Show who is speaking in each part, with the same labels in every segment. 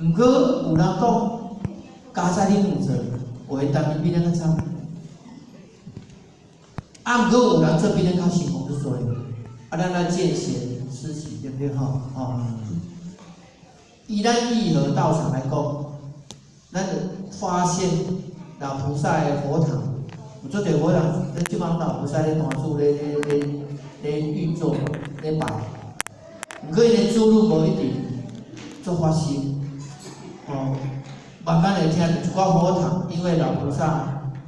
Speaker 1: 毋過有人講，佳哉恁有做，有的當面比咱較慘。啊，毋過有人做比咱較成功足濟。啊，咱來見賢思齊，對毋對吼？吼。以咱義和道場來講，咱就發現老菩薩的佛堂，有足濟佛堂，咱這擺老菩薩咧單主咧咧咧咧運作咧擺。毋過𪜶的子女無一定足發心，哦，慢慢會聽著一寡佛堂，因為老菩薩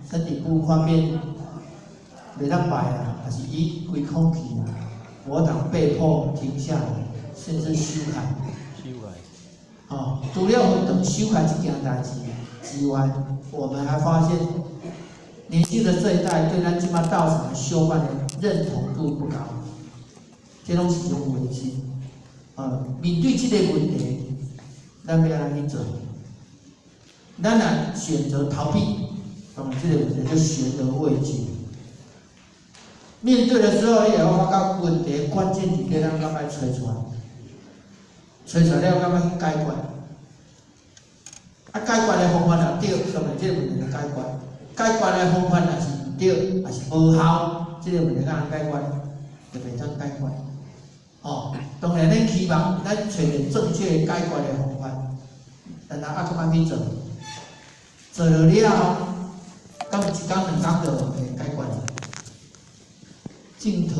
Speaker 1: 身體不方便，袂當擺啊，抑是伊規空去啊，佛堂被迫停下來，甚至修改。
Speaker 2: 修改。
Speaker 1: 哦，除了佛堂修改這件代誌之外，我們還發現年輕的這一代對咱這擺道場的修辦的認同度不高，這攏是一種危機。面對這個問題，咱欲按怎去做？咱若選擇逃避，當然這個問題就懸而未決。面對的時候，你會發覺問題關鍵佇咧咱敢愛揣出來，揣出來了，敢愛去解決。啊，解決的方法若對，當然這個問題就解決；解決的方法若是毋對，抑是無效，這個問題敢通解決，就袂當解決。哦，當然，咱希望咱揣著正確解決的方法，但若猶閣愛去做，做落了後，敢有一工兩工就會解決？種桃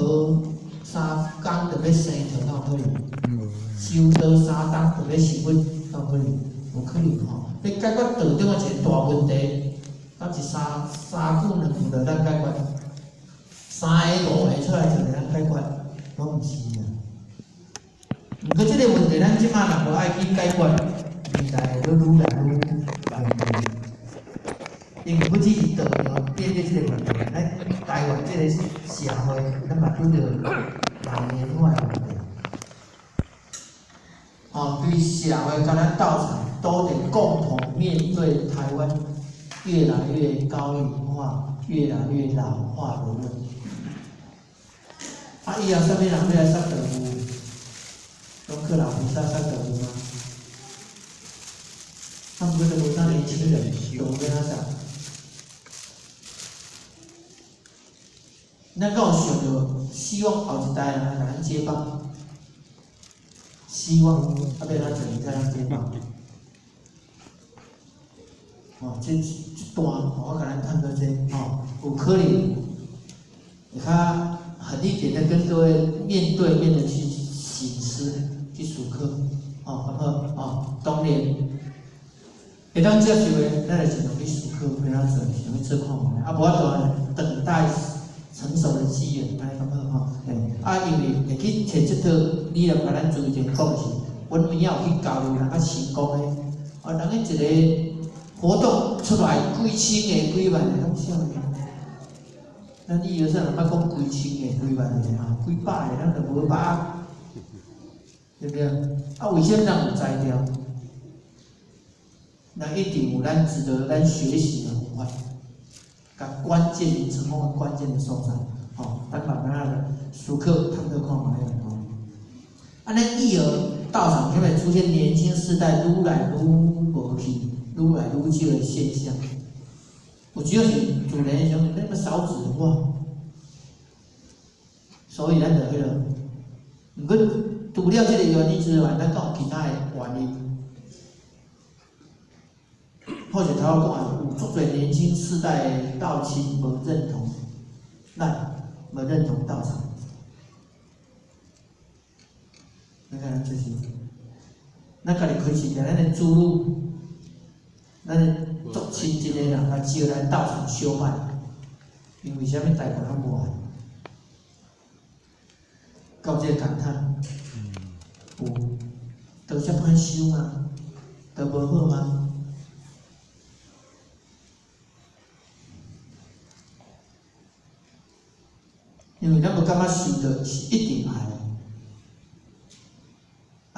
Speaker 1: 三工就欲生桃，敢有可能？修道三冬就欲成佛，敢有可能？無可能吼！欲解決道中的一個大問題，敢是三三句兩句就當解決？三个五個出來就會當解決？攏毋是啊！毋過這個問題，咱這擺若無愛去解決，未來會愈來愈嚴重。因為不只是道場面對這個問題，咱台灣這個社會，咱嘛拄著老年化的問題。哦，對社會佮咱道場都得共同面對台灣越來越高齡化、越來越老化的問題。啊，以後啥物人欲來殺道夫？攏靠老菩薩殺道夫嗎？他們不是無當年輕人，都欲按怎殺？咱敢有想著希望後一代人來共咱接棒？希望啊，欲按怎做才通接棒？哦，這這段我共咱探討這吼，有可能會較狠一點的跟各位面對面的去省思、去思考，哦，好不好？哦，當然會當接受的，咱就盡量去思考，欲按怎做，想欲做看覓，啊，無法度等待成熟的機緣，按呢感覺吼？欸，啊，因為會去揣這套理念，共咱之前講的是，阮有影有去交流人較成功的，啊，人彼一個活動出來幾千个、幾萬個攏少年。咱以後煞毋捌講幾千個、幾萬個吼，幾百個咱就無把握，對毋對？啊，為啥物人有才調？那一定有咱值得咱學習的方法，佮關鍵成功的關鍵的所在，吼，咱慢慢仔思考探討看覓吼。啊，咱義和道場現在出現年輕世代愈來愈無去、愈來愈少的現象，有主要是自然上那麼少子化，所以咱就彼落。毋過除了這個原因之外，咱閣有其他的原因。或者頭仔講的，有足濟年輕世代的道親無認同，咱無認同道場。你看，就是咱家己開始，咱的子女，咱的足親近的人來招來道場修辦，因為啥物台灣攏無愛？到這個感嘆，有道遮歹修嗎？道無好嗎？因為咱無感覺修道是一定愛的，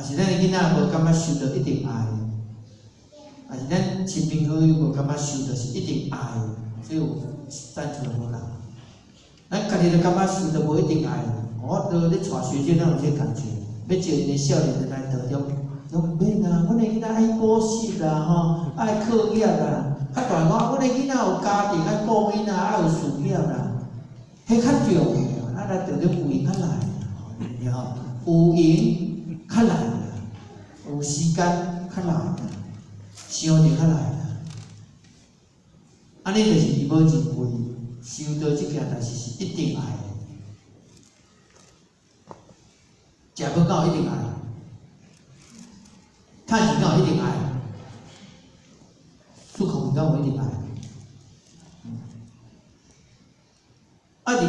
Speaker 1: 抑是咱的囡仔無感覺修道一定愛的，抑是咱親朋好友無感覺修道是一定愛的，這有贊成無啦？咱家己都感覺修道無一定愛的，我都咧帶學生，咱有這個感覺，欲招𪜶的少年人來道中，攏毋免啊，阮的囡仔仔愛補習啦，吼，愛課業啦。較大講，阮的囡仔有家庭愛顧囡仔，愛有事業啦，彼較重要。咱來著著有閒較來，對吼？有閒較來啦，有時間較來啦，想著較來啦。按呢就是伊無認為修道這件代誌是一定愛的，食飯敢有一定愛？趁錢敢有一定愛？出口敢有一定愛？啊，伫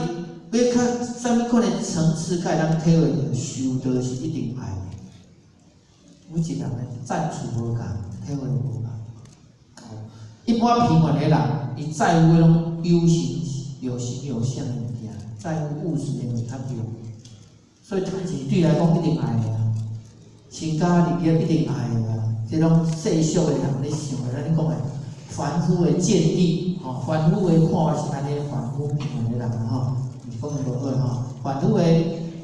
Speaker 1: 欲較啥物款的層次，才會當體會著修道是一定愛的。每一個人的層次無仝，體會無仝。一般平凡的人，伊在乎的攏有形、有形有相的物件，在乎物質的物較重。所以趁錢對伊來講一定愛的啊，成家立業一定愛的啊，這攏世俗的人咧想的，咱咧講的凡夫的見地，吼，凡夫的看法是按呢，凡夫平凡的人吼，毋是講伊無好吼，凡夫的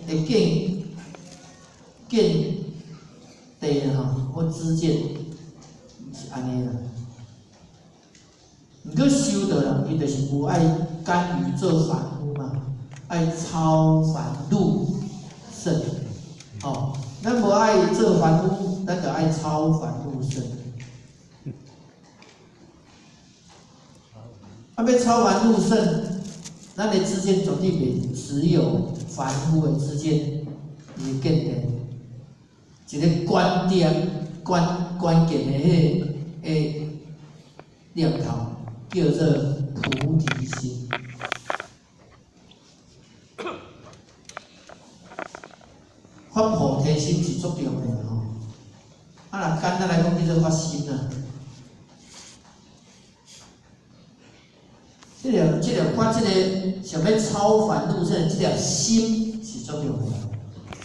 Speaker 1: 見地吼，或知見是按呢啦。毋過修道人，伊就是無愛甘於做凡夫嘛，愛超凡入聖，吼，咱無愛做凡夫，咱就愛超凡入聖。啊，欲超凡入聖，咱的知見絕對袂只有凡夫的知見，伊的見地，一个觀點、關鍵的彼个念頭，叫做菩提心。發菩提心是足重要的吼。啊，若簡單來講，叫做發心啊。這个發這個想欲超凡入聖，這粒心是足重要的。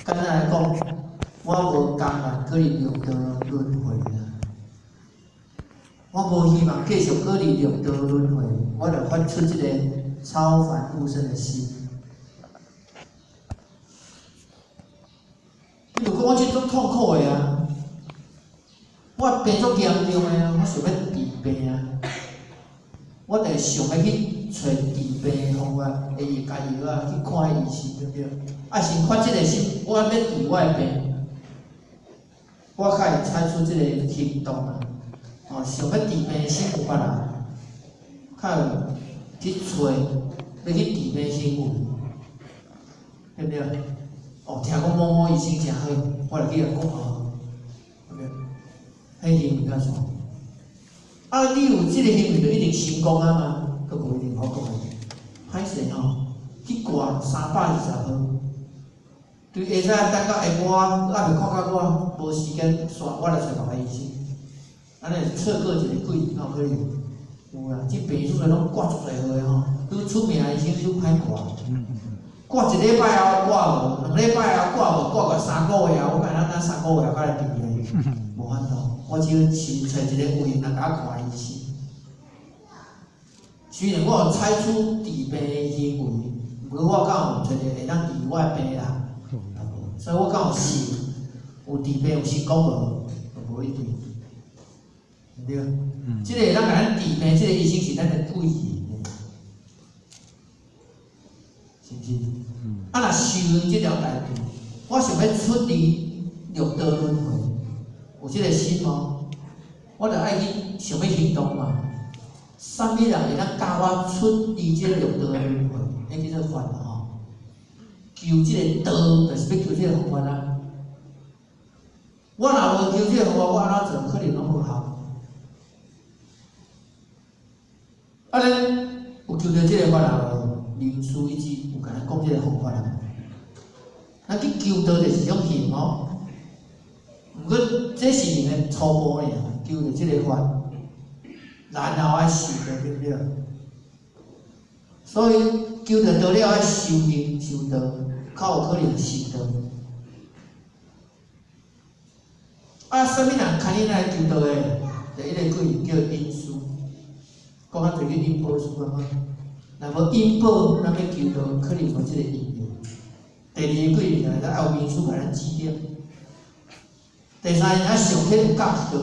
Speaker 1: 簡單來講，我無甘願閣佇六道輪迴啦。我無希望繼續閣佇六道輪迴，我就發出這個超凡入聖的心。比如講，我這足痛苦的啊，我病足嚴重的啊，我想欲治病啊，我就會想欲去揣治病的方法，會用共藥啊，去看醫生，對毋對？啊，先發這個心，我欲治我的病，我較會採取這個行動啊。哦，想欲治病的心有法啦，較會去揣欲去治病行為，對毋對？哦，聽講某某醫生誠好，我就去共講哦，對毋對？彼行為較啥？啊，你有這个行為就一定成功啊嘛？閣無一定，我講的。歹勢吼，去掛320號，對下早等到下晡，猶未看到我，無時間煞，我來揣別个醫生。按呢錯過一个貴人，敢有可能？有啦，這病院攏掛足濟號的吼，愈出名的醫生愈歹掛。掛一禮拜後掛無，2禮拜後掛無，掛個3個月後，我看咱等3個月後才來治咧，無法度。我只好先揣一個有閒人共我看醫生。雖然我有採取治病的行為，毋過我敢有揣一個會當治我的病人？所以我敢有信，有治病有成功無？無一定，對。這个會當共咱治病，這个醫生是咱的貴人，是毋是？啊，若修行這條代誌，我想欲出離六道輪迴，有這个心無？我就愛去想欲行動嘛。啥物人會當教我出離這个六道輪迴？彼叫做法吼。求這个道，就是欲求這个方法啊。我若無求這个方法，我按怎做可能攏無效。啊，咱有求著這个法啊無？靈師一直有共咱講這个方法啊。咱去求道就是一種行哦。毋過這是用的初步爾，求著這个法，然後愛修道，對毋對？所以求著道了，愛修行修道，較有可能成道。啊，啥物人牽引來求道的？第一个貴人叫引師，講較濟去引寶師感覺。若無引寶，咱欲求道可能無這个因緣。第二个貴人就是愛有明師共咱指點。第三个，咱上天有教導，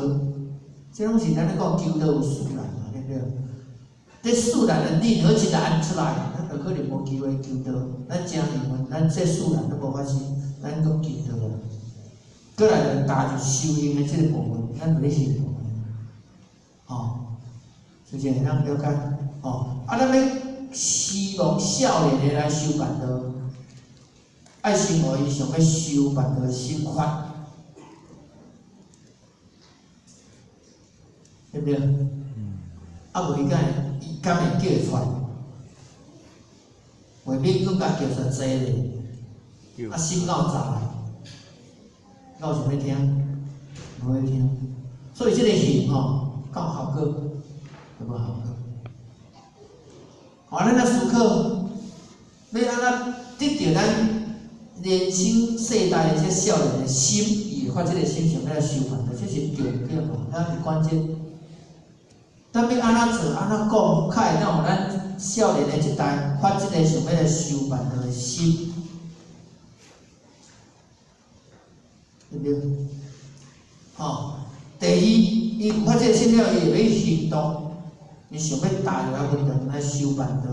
Speaker 1: 這攏是咱咧講求道有四難嘛，對不對？這四難的任何一難出來，咱就可能無機會求道。咱誠幸運，咱這四難攏無發生，咱攏求道啊。閣來就加入修行的這個部分，咱就咧行動。吼，是毋是會當了解？吼，啊，咱欲希望少年的來修辦道，愛先予伊想欲修辦道的心法，對不對？啊，無伊敢會，伊敢會叫會出來？袂免閣共叫出來濟咧，啊，心夠雜，敢有想欲聽？無欲聽。所以這個行吼，夠效果，有無效果？吼，咱來思考，欲按怎得著咱年輕世代的這少年的心，伊會發這個心想欲來修辦道，這是重點哦，這是關鍵。咱欲按怎做，按怎講，較會當予咱少年的這代發這個想欲來修辦道的心，對不對？吼，第二，伊有發這個心了，伊會欲行動，伊想欲踏入來佛堂來修辦道。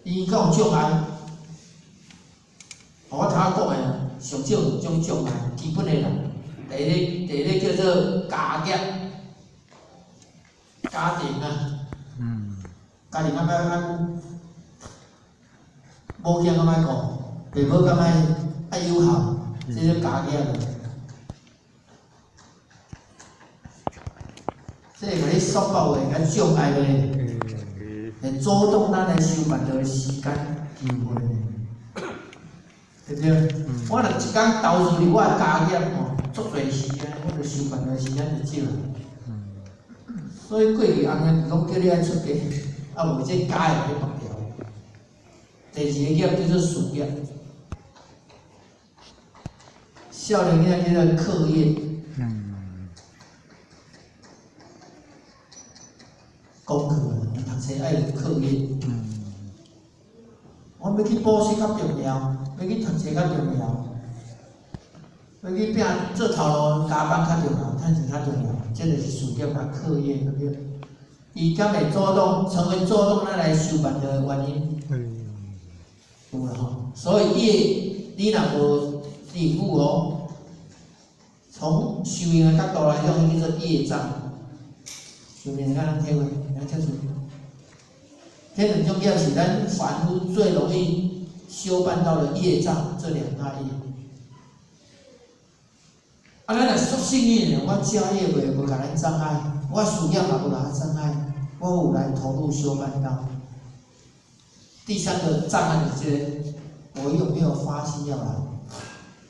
Speaker 1: 伊敢有障礙？我頭仔講的，上少兩種障礙，基本的啦。第一個，第一個叫做家業，家庭啊，家庭敢歹咱某囝敢歹顧，爸母敢歹愛有孝，這個家業。這會共你束縛的，共障礙的，會阻擋咱來修辦道的時間機會，對不對？我若一工投入佇我的家業吼，足濟時間，我就修辦道的時間就少。所以過去翁仔攏叫你愛出家，啊無這家會予你縛牢。第二個業叫做事業，少年囝叫做課業。功課，讀冊愛有課業。我欲去補習較重要，欲去讀冊較重要，欲去拼做頭路加班較重要，趁錢較重要，這就是事業佮課業，對不對？伊敢會阻擋，成為阻擋咱來修辦道的原因？有啦吼。所以業，你若無領悟哦，從修行的角度來講，叫做業障。是毋是？咱體會，咱清楚。這兩種業是咱凡夫最容易修辦到的業障，這兩大業。啊，咱若屬幸運的，我家業袂無共咱障礙，我事業嘛無共咱障礙，我有來投入修辦道。第三個障礙就是這個，我有沒有發心要來？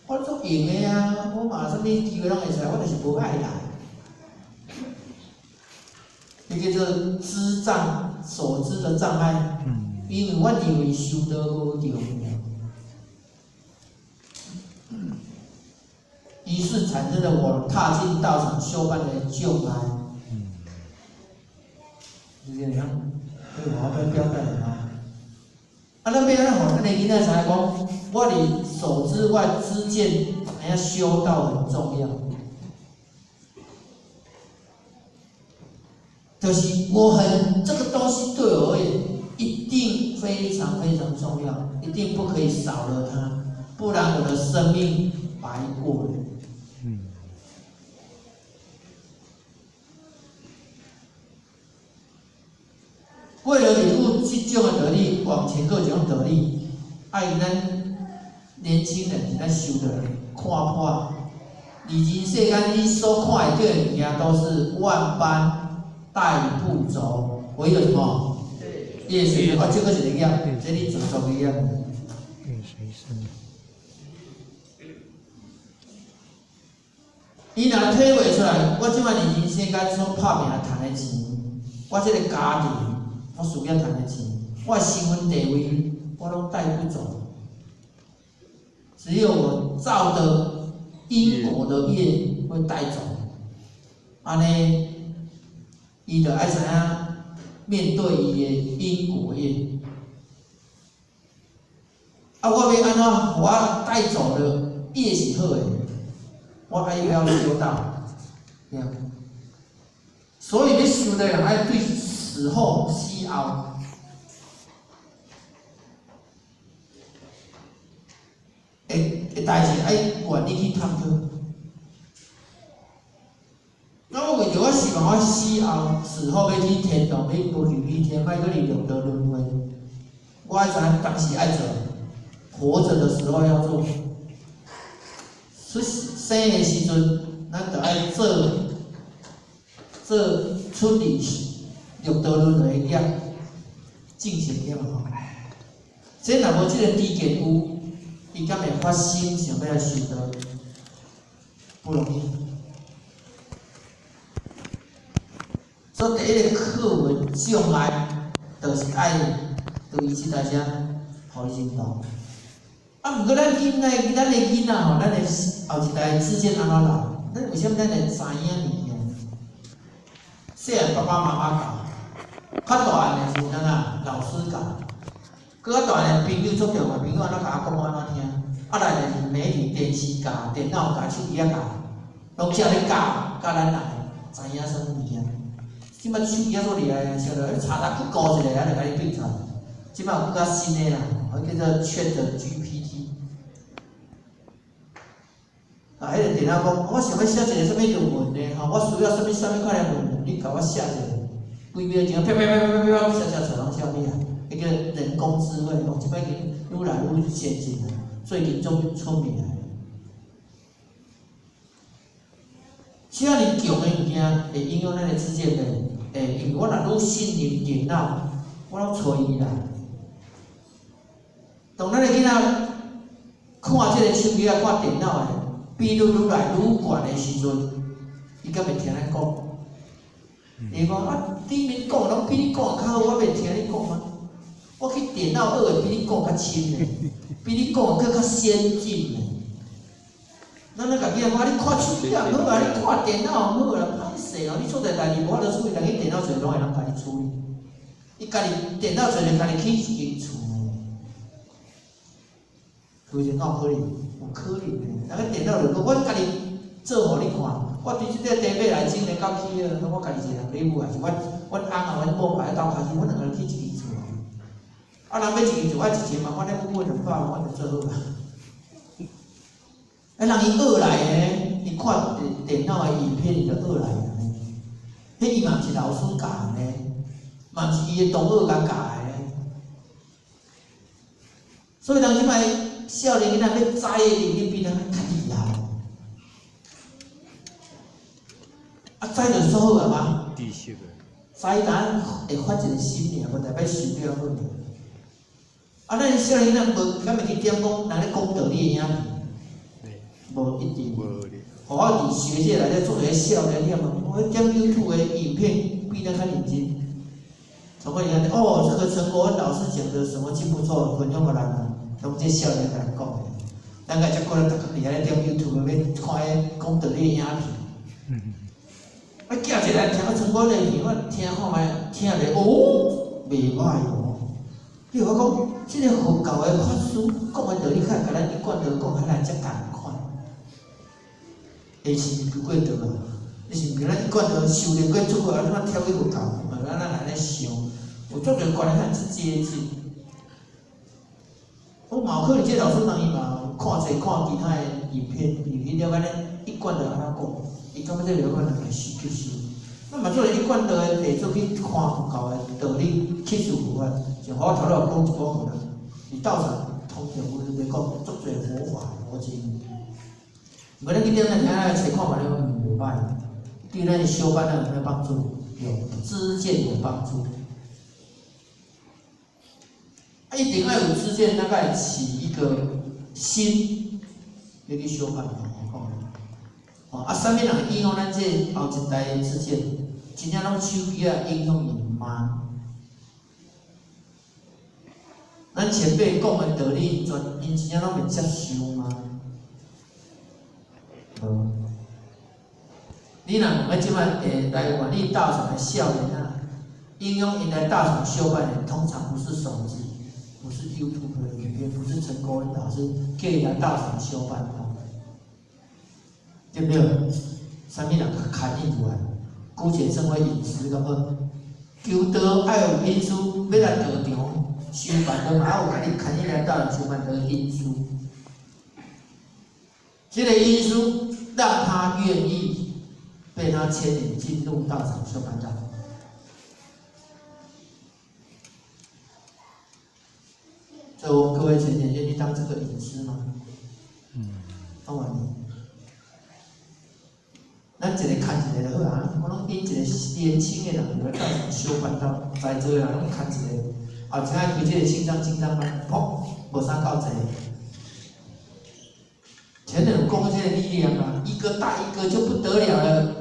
Speaker 1: 我足閒的啊，我嘛啥物機會攏會使，我就是無愛來。這叫做知障，所知的障礙。因為我認為修道無重要，於是產生了我踏進道場修辦的障礙。是這樣，所以我欲表達的啊。啊，咱欲按怎予咱的囡仔知影講，我佇所知我的知見，知影修道很重要。就是我很這個東西對我而言，一定非常非常重要，一定不可以少了它，不然我的生命白過了。為了領悟這種的道理，往前閣一種道理，愛咱年輕人是咱修道的看破，佇人世間你所看會著的物件，都是萬般帶不走，唯有什麼？業隨身。啊，這個是一個業，這你做作的業。
Speaker 2: 業隨身。
Speaker 1: 伊若體會出來，我這擺佇人世間所拍拚趁的錢，我這個家庭，我事業趁的錢，我的身份地位，我攏帶不走。只有我造的因果的業會帶走。按呢，伊就愛知影面對伊的因果業。啊，我欲按怎予我帶走的業是好的，我我愛欲修道，對。所以欲修的人愛對死後、死後，會代誌愛願意去探討。那我為著我希望我死後、死後欲去天堂，欲無求於天，莫閣佇六道輪迴。我愛知影當時愛做，活著的時候要做。出生的時陣，咱就愛做做出離六道輪迴的業，進行業嘛吼。這若無這个知見有，伊敢會發心想欲來修道？不容易。所以第一个課文障礙，就是愛對這代遮，予伊認同。啊，毋過咱囡仔，咱的囡仔吼，咱的後一代知見按怎來？咱為啥物咱會知影物件？細漢爸爸媽媽教，較大漢的是按怎？老師教。閣較大漢的朋友足重要，朋友按怎共我講，我按怎聽。啊，來就是媒體、電視教、電腦教、手機仔教，攏遮咧教，教咱人知影啥物物件。這擺手機仔煞厲害，啥落？查查 Google 一下，啊，就共你變出來。這擺有閣較新的啦，彼叫做 ChatGPT。啊，彼個電腦講，我想欲寫一個啥物論文呢？吼，我需要啥物啥物款的論文，你共我寫一下。幾秒鐘，啪啪啪啪啪啪，寫寫出來攏寫物啊？彼叫人工智慧，哦，這擺已經愈來愈先進了，最近終於出名。遮爾強的物件會影響咱的知見袂？會，因為我若愈信任電腦，我攏揣伊啦。當咱的囡仔看這個手機仔、看電腦的比率愈來愈懸的時陣，伊敢會聽咱講？伊講啊，頂面講攏比你講較好，我袂聽你講嗎？我去電腦學的比你講較深呢，比你講的閣較先進呢。咱咧家己仔講，你看手機也好啊，你看電腦也好啊，歹勢哦，你做濟代誌無法度處理，但去電腦做攏會當家己處理。伊家己電腦做就家己起一間厝，是毋是？敢有可能？有可能的。人個電腦就講，我家己做予你看，我佇這個地買來整個到起啊，我家己一個人買有，還是阮阮翁啊、阮某來鬥跤手，阮兩個人起一間厝。啊，人買一間厝愛1000萬，我咧阮200萬，我就做好啊。啊，人伊學來的，伊看電腦的影片，伊就學來的。彼伊嘛毋是老師教的，嘛毋是伊的同學共教的。所以人這擺少年囡仔欲知的能力比咱較厲害。啊，知就說好啊嘛。
Speaker 2: 知識的。
Speaker 1: 知咱會發一個心爾，無代表修了好。啊，咱少年囡仔無，敢會去點講人咧講道理的影片？無一定。予我佇學界內底做一個少年，你問我點 YouTube 的影片比咱較認真。從個人哦，這個陳國恩老師講的什麼真不錯，分享予咱啊，攏這少年共咱講的。咱個才過來，逐工佇遐咧點 YouTube，欲看彼講道理的影片。我寄一個來聽陳國恩的片，我聽看覓，聽咧哦，袂歹哦。你有我講，這個佛教的法師講的道理，較會共咱一貫道講較來遮仝款。會是毋是過道啊？你是毋是咱一貫道修煉過出來，啊，怎跳去佛教？嘛，咱咱按呢想，有足濟觀念較接近。我嘛有可能這老師人伊嘛有看濟看其他的影片，伊去了解咱一貫道按怎講，伊感覺這個可能會吸收。咱嘛做一貫道的弟子去看佛教的道理，吸收佛法。像我頭拄講一部分啦，佇道場通常有咧講足濟佛法佛經。無咱去點來聽來揣看覓咧，袂歹。對咱修班有啥幫助？有，知見有幫助。啊，一定愛有知見，咱才會起一個心，欲去修班。哦，啊，啥物人會影響咱這後一代的知見？真正攏手機仔影響𪜶嗎？咱前輩講的道理，全𪜶真正攏會接受嗎？無。你若問這擺會來願意道場的少年仔，影響𪜶來道場修班的，通常不是手機，不是 YouTube 的影片，不是陳國恩老師叫伊來道場修班吼。對不對？啥物人共牽引入來？姑且稱為引師，敢無？求道愛有引師，欲來道場修辦道嘛，愛有共你牽引來道場修辦道的引師。這個引師讓他願意被他牽引進入道場修辦道。所以，我們各位淺淺願意當這個引師嗎？嗯。當然。咱一個牽一個就好啊！我攏引一個年輕的人入來道場修辦道，在座的人攏牽一個，後一擺開這個青藏青藏班，噗，無啥夠濟。前人有講這個力量啊，一個帶一個就不得了了。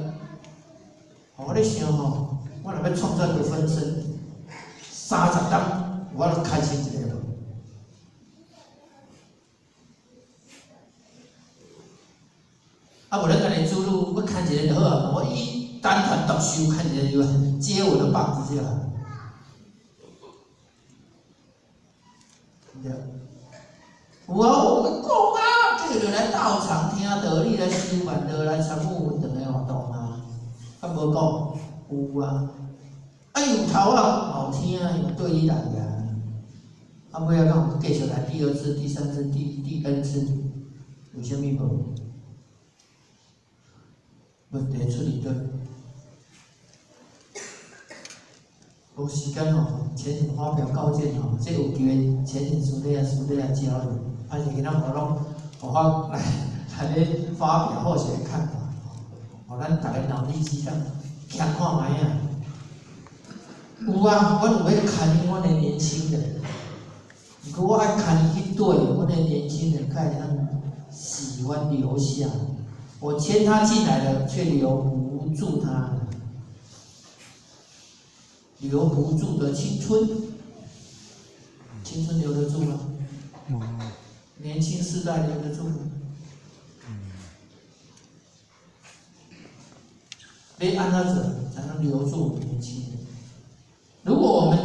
Speaker 1: 我咧想吼，我若欲創造一個分身，30冬，我就開心一個無？啊，無咱家己子女，我牽一個就好啊。我伊單團獨秀，牽一個就接我的棒子就好。對。有啊，我講啊，這個就來道場聽道理，來修辦道，來參與佛堂的活動啊。敢無講？有啊。啊，伊有頭啊，嘛有聽啊，伊嘛對你來啊。啊，尾仔敢有繼續來第二次、第三次、第 N 次？為啥物無？問題出佇佗？無時間吼，淺淺發表高見吼，這有機會淺淺師弟啊師弟啊交流，啊是今仔無攏，予我來來咧發表後學看法，予咱逐个腦力激盪，聽看覓啊？有啊，阮有咧牽阮的年輕人，毋過我愛牽伊去對，阮的年輕人較會當喜歡留下。我牽他進來了，卻留不住他，留不住的青春，青春留得住嗎？年輕世代留得住嗎？欲按怎做才能留住年輕人？如果我們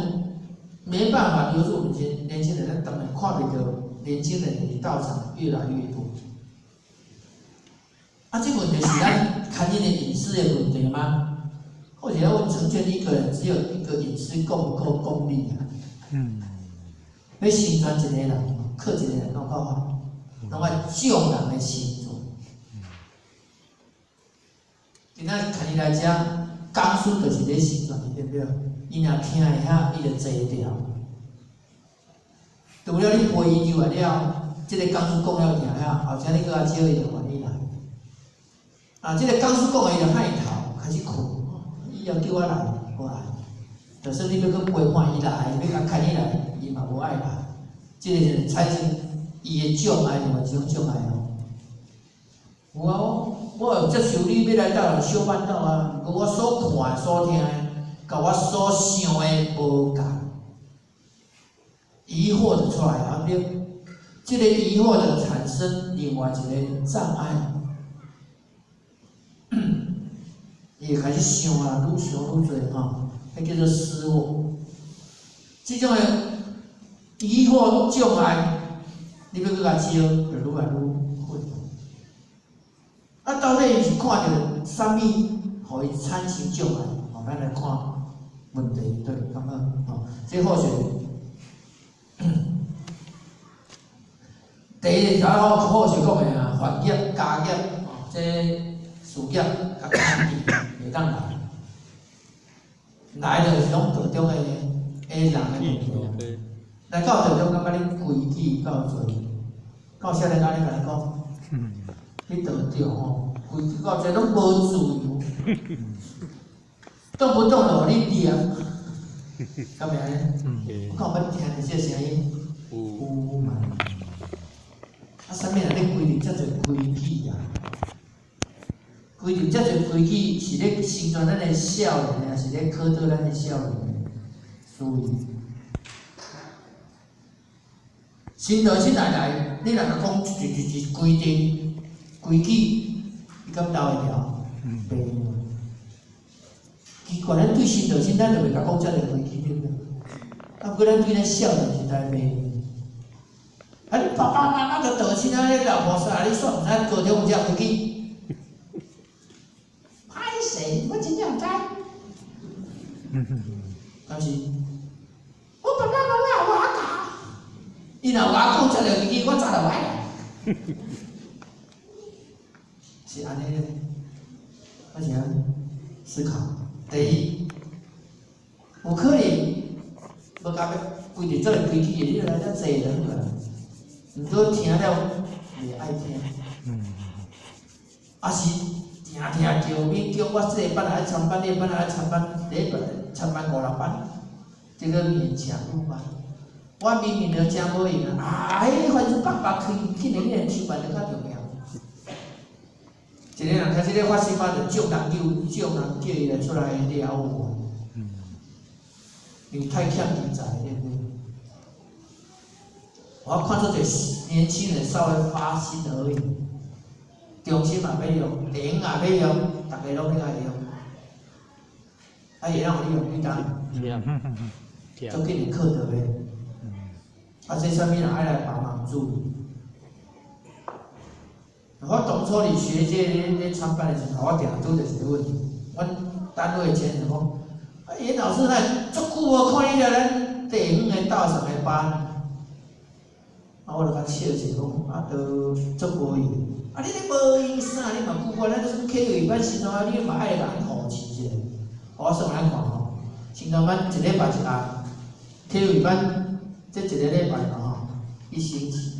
Speaker 1: 沒辦法留住年輕人，咱當然看袂著年輕人佇道場越來越多。啊，這問題是咱牽引的引師的問題嗎？或者要成全一個人，只有一個引師夠不夠功力啊？嗯。欲成全一個人，靠一個人攏夠好，攏愛眾人的協助。今仔牽伊來遮，講師就是咧成全伊，對毋對？伊若聽會曉，伊就坐牢。除了你陪伊入來了，這個講師講了聽了，後仔你閣較招伊就願意來。啊，這個講師講的伊就害頭，開始睏，以後叫我來，無愛。就算你欲閣陪伴伊來，欲共牽伊來，伊嘛無愛來。這個就是產生伊的障礙，另外一種障礙哦。有啊，我有接受你欲來道場修辦道啊，毋過我所看的、所聽的，佮我所想的無仝，疑惑就出來啊！對，這個疑惑就產生另外一個障礙。伊會開始想啊，愈想愈濟吼，彼叫做思惑。這種的疑惑障礙，你欲閣共招，就愈來愈混亂。啊，到底伊是看著啥物，予伊產生障礙？吼，咱來看問題對，感覺吼，這好勢。第一個頭好勢講的啊，凡業、家業，吼，這事業較簡單，袂當來。來就是攏道中的的人的問題。來到道中，感覺你規矩夠濟，到少年安呢共你講，你道中吼，規矩夠濟，攏無自由，動不動就予你念，敢袂按呢？我敢有捌聽著這个聲音？有嘛？啊，啥物人咧規定遮濟規矩啊？規定遮濟規矩是咧成全咱的少年，抑是咧考倒咱的少年的思維？新道親來來，你若共講一一一規定規矩，伊敢留會牢？袂。奇怪，咱對新道親，咱就袂共講遮濟規矩，對毋對？啊，毋過咱對咱少年時代袂。啊，你爸爸媽媽都道親啊，你老菩薩，你煞毋知高中有遮規矩？敢是？我爸爸妈妈我教，伊若有我讲才著记，我早就爱来。是按呢，我是按思考。第一，有可能無共規定做規矩的，你來遮濟人個，毋過聽了袂愛聽。啊是定定叫勉強我這個班來參班，那個班來參班，禮拜參班五六班，這個勉強入班。我明明就誠無閒啊，彼反正放放去，去年年收班就較重要。一個人開始咧發心啊，就眾人叫，眾人叫伊來出來撩我。因為太欠人才，對不對？我看出一個年輕人稍微發心而已，中心嘛欲用，電影也欲用，逐个攏欲愛用。啊，會當予你用幾工？足緊會課著的。啊，這啥物人愛來幫忙注意？我當初佇學界咧參班的時陣，我定拄著一個問題。阮單位前人講，啊，嚴老師那足久無看你來咱地方的道場的班。啊，我就共笑一下講，啊，都足無閒。啊，你咧無閒啥？你嘛久過，咱這啟慧班新創班，你嘛愛來共扶持一下。我算來看吼，新創班一禮拜一下，啟慧班這一個禮拜嘛吼，一星期。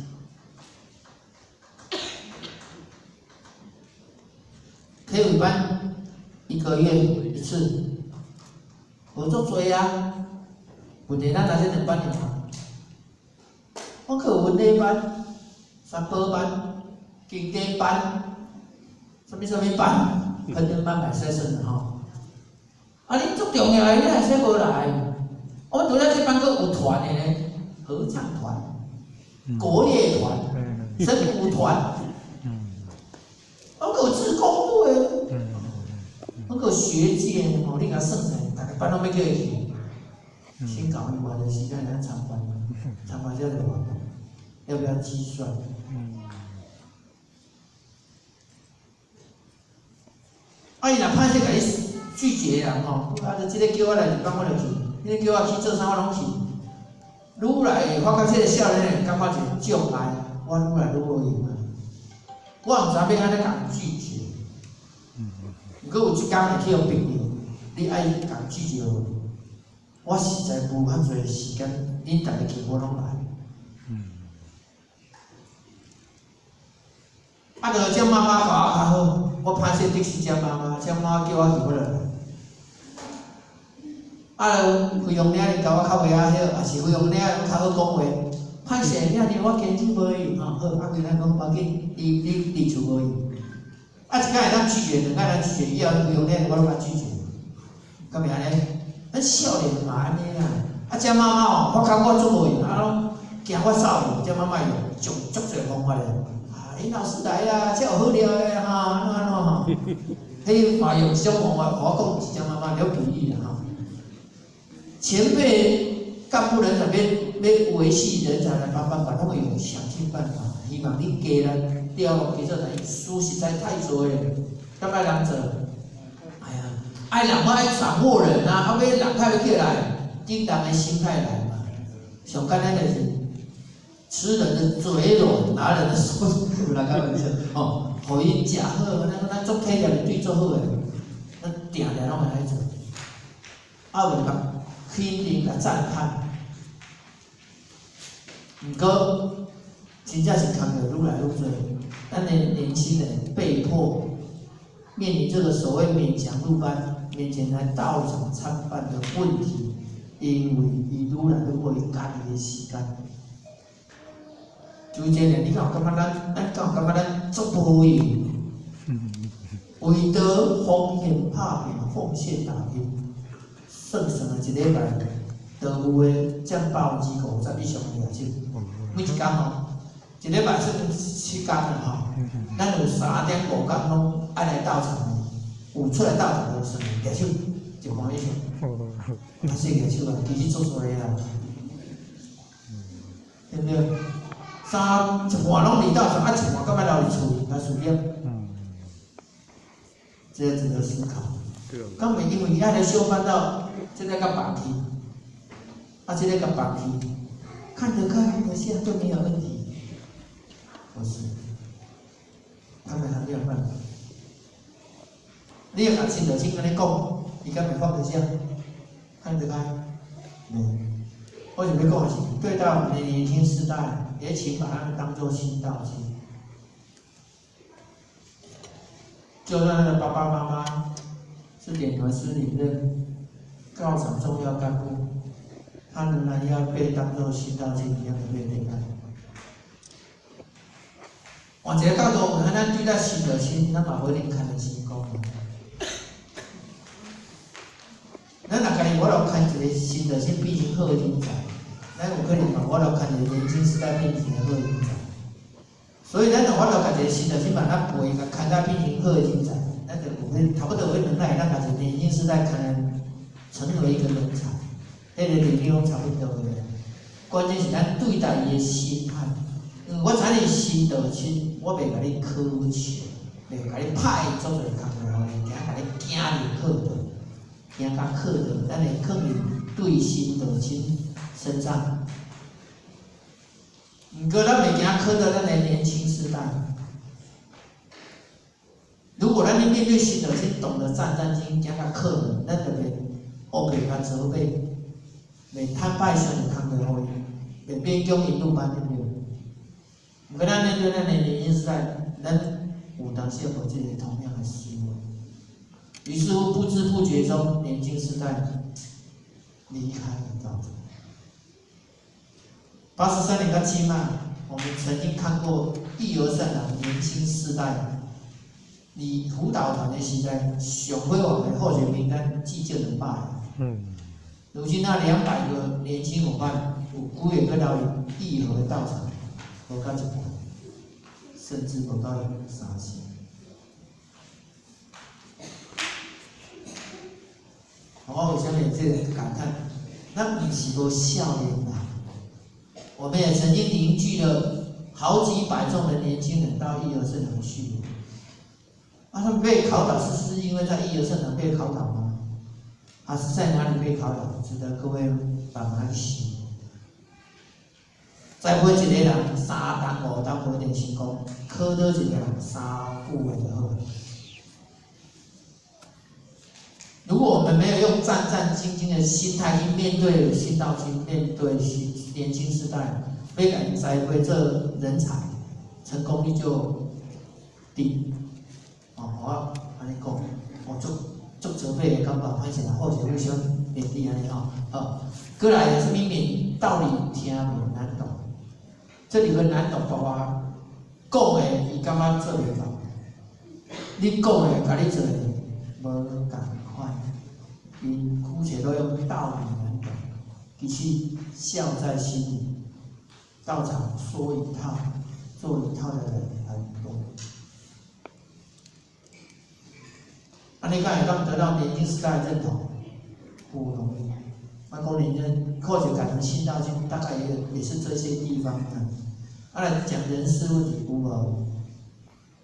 Speaker 1: 啟慧班一個月一次，無足濟啊。問題咱若這兩班爾，我閣有文理班、三寶班、經典班，啥物啥物班，烹飪班嘛會使算吼。啊，你足重要的，你會使無來？我除了這班閣有團的呢，合唱團、國樂團、聲鼓團，我閣有志工隊，我閣有學界吼，你共算算，逐个班攏欲叫伊去。先搞伊偌濟時間來參觀，參觀這就偌，要不要計算？啊，伊若歹勢共你拒絕人吼，啊，就這个叫我來一班我就去，彼个叫我去做啥我攏去。愈來發覺這個少年人感覺一個障礙，我愈來愈無閒啊。我毋知影欲按怎共拒絕。毋過有一工會去予逼著，你愛共拒絕無？我實在無遐濟時間，恁逐个去我攏來。啊，著這媽媽共我較好，我歹勢得失這媽媽，這媽媽叫我去，我就來。啊，菲傭領恁共我較袂曉曉，也是菲傭領較好講話。歹勢，領恁我堅持無閒吼，好，啊，跟咱講無要緊，你佇厝無閒。啊，一工會當拒絕，兩工會當拒絕，以後菲傭領我攏共拒絕，敢袂按呢？咱少年嘛按呢啦，啊，這媽媽哦，發覺我足無閒，啊，攏驚我走去，這媽媽用足足濟方法咧。啊，尹老師來啊，這有好料的吼，按怎按怎吼。彼嘛用這種方法，我講是這媽媽了比喻啦吼。前輩幹部人才欲欲維繫人才來幫辦法，攏會用想盡辦法，希望你加力了加做，但事實在太多了，敢愛人做？哎呀，愛人我愛掌握人啊，啊，欲人較欲起來，頂人的心態來嘛。上簡單就是吃人的嘴軟，拿人的手軟來開玩笑，吼，予伊食好，咱足體力對足好的，咱定定攏會來做。啊，有共肯定共讚嘆。毋過，真正是工課愈來愈濟，咱的年輕人被迫面臨這個所謂勉強入班、勉強來道場參拜的問題，因為伊愈來愈無伊家己的時間。就這個，你敢有感覺咱敢有感覺咱足無閒？為著奉獻拍拼、奉獻打拼，算算啊，一禮拜道務的佔50%以上的舉手，每一工吼，一禮拜算7工啦吼，咱有3.5工攏愛來道場的，有出來道場的算舉手一半以上，啊，說舉手啊，其實做錯的啦，對不對？三一半攏佇道場，啊一半閣欲留佇厝來事業，這個值得思考。敢袂因為伊愛來小辦到，這个共綁去，啊，這个共綁去，看得開放得下就沒有問題。不是，他們還沒有辦法。你若共親就親按呢講，伊敢會放得下？看得開？沒。我想欲講的是，對待我們的年輕世代，也請把他們當作新道親。就算他的爸爸媽媽是點傳師裡任道場重要幹部，他仍然要被當作新道親一樣的被對待。換一個角度，咱對待新道親，咱嘛無一定牽會成功。咱若家己無法度牽一個新道親變成好的人才，咱有可能嘛無法度牽一個年輕世代變成一個好的人才。所以咱若有法度共一個新道親慢慢陪，共牽到變成好的人才，咱就有彼差不多有彼能力，咱共一個年輕世代牽成為一個人才，彼個力量差不多的。關鍵是咱對待伊的心態。因為我知影新道親，我袂共你苛求，袂共你派足濟工課，予伊，驚共你驚入課的，驚甲課的，咱會囥佇對新道親身上。毋過咱袂驚課到咱的年輕世代。如果咱咧面對新道親，懂得戰戰兢兢，驚共課的，咱就袂烏白共責備，袂攤歹傷濟工課予伊，袂勉強𪜶入班，對毋對？毋過咱面對咱的年輕世代，咱有當時無這個同樣的思維，於是乎不知不覺中，年輕世代離開了道場。83年到這擺，我們曾經看過義和善堂年輕世代，佇輔導團的時代，上輝煌的候選名單至少200個。如今那200個年輕夥伴，有幾个閣留佇義和的道場？無到一半，甚至無到三成。我為啥物這個感嘆？咱毋是無少年人，我們也曾經凝聚了好幾百眾的年輕人到義和聖堂去。啊，他們被考倒是因為在義和聖堂被考倒嗎？還是在哪裡被考倒？值得各位慢慢想。栽培一個人3冬5冬無一定成功，考倒一個人3九月就好。如果我們沒有用戰戰兢兢的心態去面對新道親，面對新年輕世代，欲共栽培做人才，成功率就低。哦，我按呢講，我足足責備的感覺，歹勢啦，好勢互相勉勵按呢吼。好，過來啥物面道理聽無難懂，這裡個難懂包括講的，伊感覺做袂到；你講的，共你做的無仝款，𪜶姑且都用道理難懂，其實笑在心裡。道場說一套，做一套的人很多。啊，你敢會當得到年輕世代的認同？不容易。啊，講年輕，或者改成新道親，大概也是這些地方啊。啊，來講人事問題有無？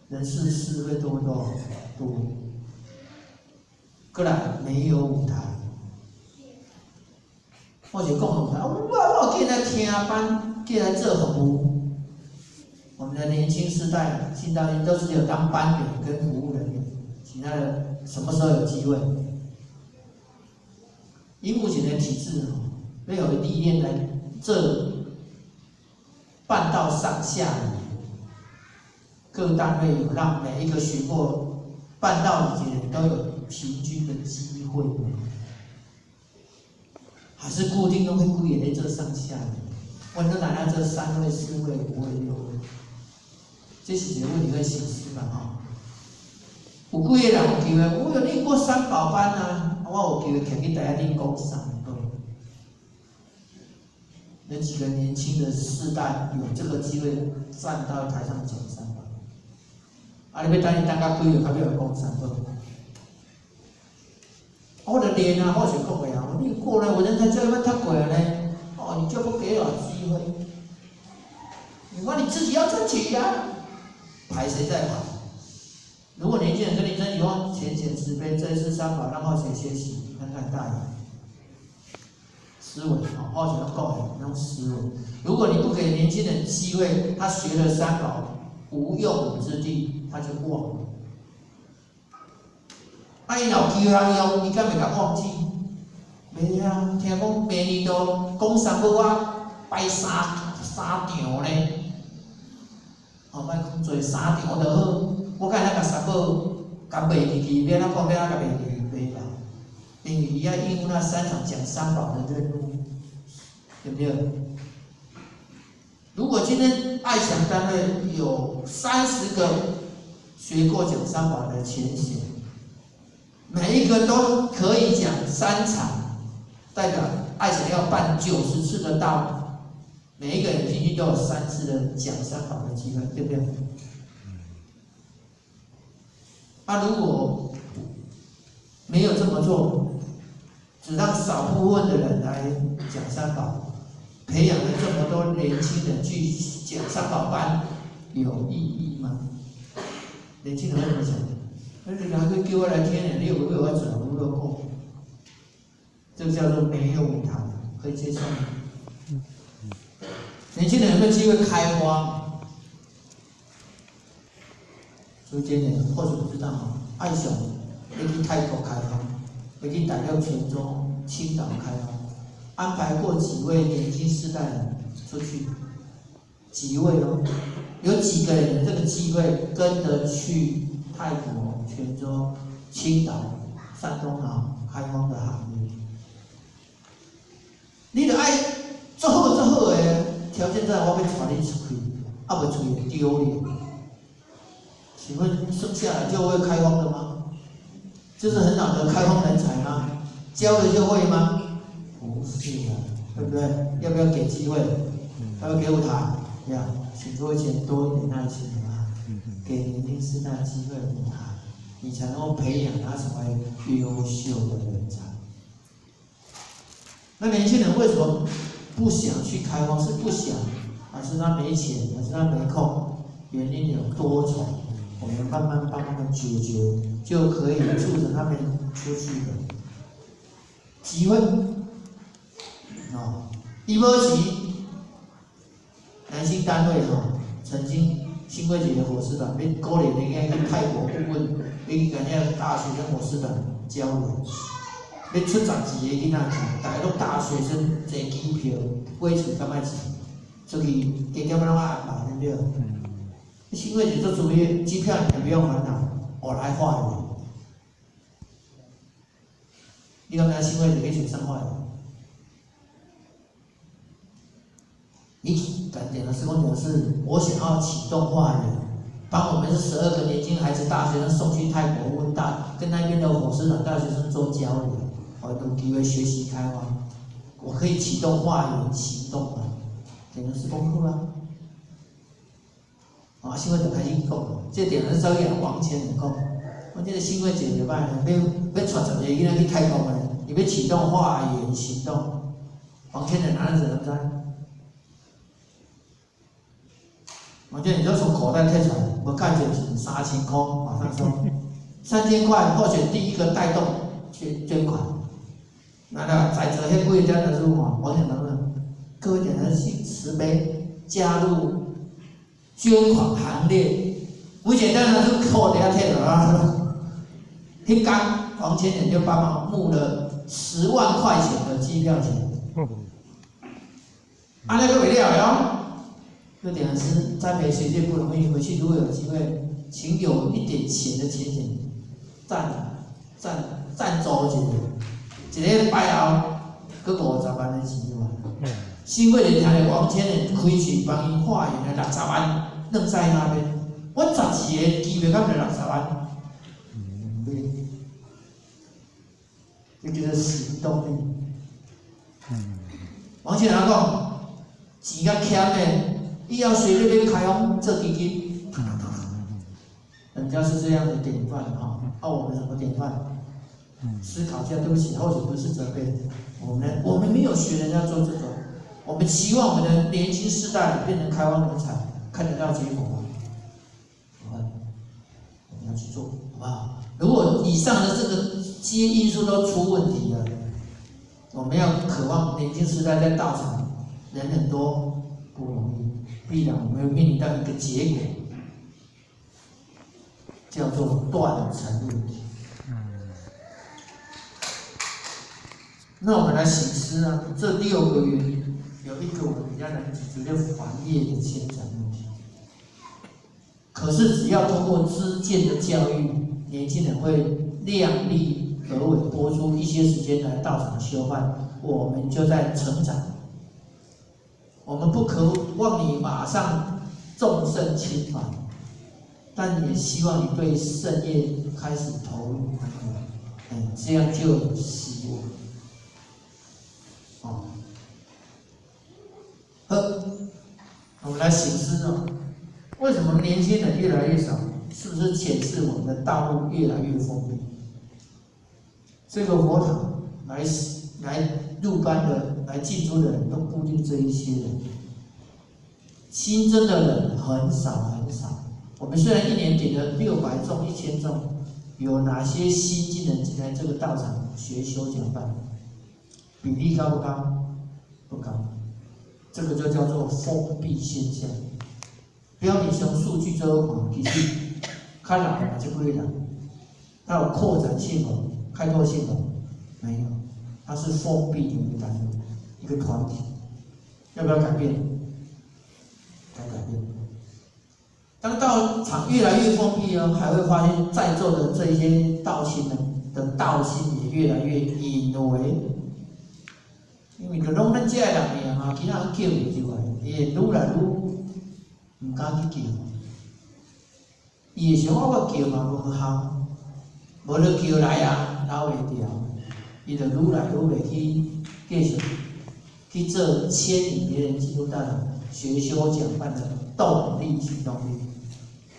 Speaker 1: 人事是非多不多？多。過來沒有舞台。我是講舞台，我進來聽班，進來做服務。我們的年輕世代，新道親都是有當班員跟服務人員，其他的什麼時候有機會？以目前的體制，沒有歷練來這辦到上下，各單位有讓每一個學過辦道理的人都有平均的機會，還是固定都會故意在這上下？我都拿到這3位、4位、5位、6位，這是一個問題去省思嘛吼。有幾個人有機會？我有練過三寶班啊，我有機會徛去台仔頂講三寶。那幾個年輕的世代有這個機會站到台上講三寶，啊，你欲等伊等到幾歲較欲講三寶？我就練啊，我是講的啊，我練過了，我人才教育班讀過了呢。哦，你就不給我機會？你說你自己要爭取呀，啊，排誰在排？如果年輕人跟你爭取，話淺顯慈悲，這次三寶，讓後學學習，看看大爺思維啊，後學都夠那種思維。如果你不給年輕人機會，他學了三寶無用武之地，他就忘了。啊，伊若有機會通用，伊敢會共忘記？袂啊，聽講每年都講三寶，我擺三場呢。哦，莫講濟三場就好。我敢會共三寶共賣去去，欲按怎講欲按怎共賣去袂啦？因為伊要應付那三場講三寶的任務，對不對？如果今天愛祥單位有30個學過講三寶的前賢，每一個都可以講三場，代表愛祥要辦90次的大會，每一個人平均都有3次的講三寶的機會，對不對？啊，如果沒有這麼做，只讓少部分的人來講三寶，培養了這麼多年輕人去講三寶班，有意義嗎？年輕人會怎麼想？你還會叫我來聽呢？你又無欲我做，無欲我講，這個叫做沒有舞台，可以接受嗎？年輕人有沒有機會開花？所以今年或許不知道哈，愛祥欲去泰國開荒，欲去大陸泉州、青島開荒，安排過幾位年輕世代人出去，幾位哦，有幾個人有這個機會跟着去泰國、泉州、青島、山東啊開荒的行列？你著愛做好做好的條件，在我欲帶你出去，啊袂出去會丟臉。請問生下來就會開荒的嗎？這是很好的開荒人才嗎？教了就會嗎？不是的，對不對？要不要給機會？要不要給舞台？要，請各位先多一點耐心啊，給年輕世代機會舞台，你才能夠培養他成為優秀的人才。那年輕人為什麼不想去開荒？是不想，還是他沒錢，還是他沒空？原因有多重，我們慢慢幫他們解決，就可以促成他們出去的機會。哦，伊無錢，男性單位吼，曾經新會一個伙師團，欲鼓勵人家去泰國顧問，欲去共遐大學生伙師團交流，欲出12個囡仔去，逐家攏大學生坐機票，買厝敢愛錢，出去加減攏愛安排，對不對？新會姐做主意，機票你不用煩惱，我來化緣。你敢知新會姐去找啥化緣？你敢點的是講的是，我想要啟動化緣，幫我們這12個年輕孩子大學生送去泰國溫大，跟那邊的伙師團大學生做交流，我有機會學習開發，我可以啟動化緣行動嗎？點的是功課啊。啊，新會就開始講，這點是走去王千人講，我這個新會姐袂歹，欲欲帶10個囡仔去泰國的，伊欲啟動化緣行動，王千人哪子知？王千人就從口袋提出來，無蓋錢3000塊，馬上說3000塊，或許第一個帶動捐款。那在座彼幾個點老師嘛，王千人各位點老師慈悲加入捐款行列，每一個點老師口袋提出來，彼工王千人就幫忙募了10萬塊錢的機票錢。按呢閣袂了喲。這點是栽培學界不容易，回去如果有機會，請有一點錢的錢錢贊助一下，一個拜後，閣50萬的錢對吧？新會的聽著王千人開喙幫伊化緣了60萬，扔在那邊，我12個機票敢毋60萬？對，這叫做行動力。王千人講，錢較儉的。以後隨便欲開放做基金，人家是這樣的典範哈，啊，我們什麼典範？思考一下，對不起，或許不是責備，我們沒有學人家做這個，我們期望我們的年輕世代變成開放人才，看得到結果嗎？我們要去做，好不好？如果以上的這個些因素都出问题了，我们要渴望年轻时代在道场人很多不容易，必然我们会面临到一个结果，叫做断层问题。那我们来省思啊，这六个原因有一个我们比较难解决，叫凡业的牵扯问题。可是只要通过知见的教育，年轻人会量力而为，拨出一些时间来道场修办，我们就在成长。我们不渴望你马上众圣亲凡，但也希望你对圣业开始投入，这样就有希望。哦，好，我们来省思哦，为什么年轻人越来越少？是不是显示我们的道路越来越封闭？这个佛塔来入班的、来进出的人都固定这一些人，新增的人很少很少。我们虽然一年点了600众、1000众，有哪些新进人进来这个道场学修讲班？比例高不高？不高。这个就叫做封闭现象。表面上数据做好看，其实较老的这几个人，它有扩展性无？开拓性无？没有，它是封闭的一个单位，一个团体。要不要改变？该改变。当道场越来越封闭呢，还会发现在座的这些道亲们的道心也越来越隐微，因为就拢咱这个人尔啊，其他人叫袂入来，伊会愈来愈毋敢去叫。伊会想我叫嘛无效，无你叫来啊，留袂牢，伊就愈来愈袂去继续去做牵引别人进入道场学修讲办的动力行动力。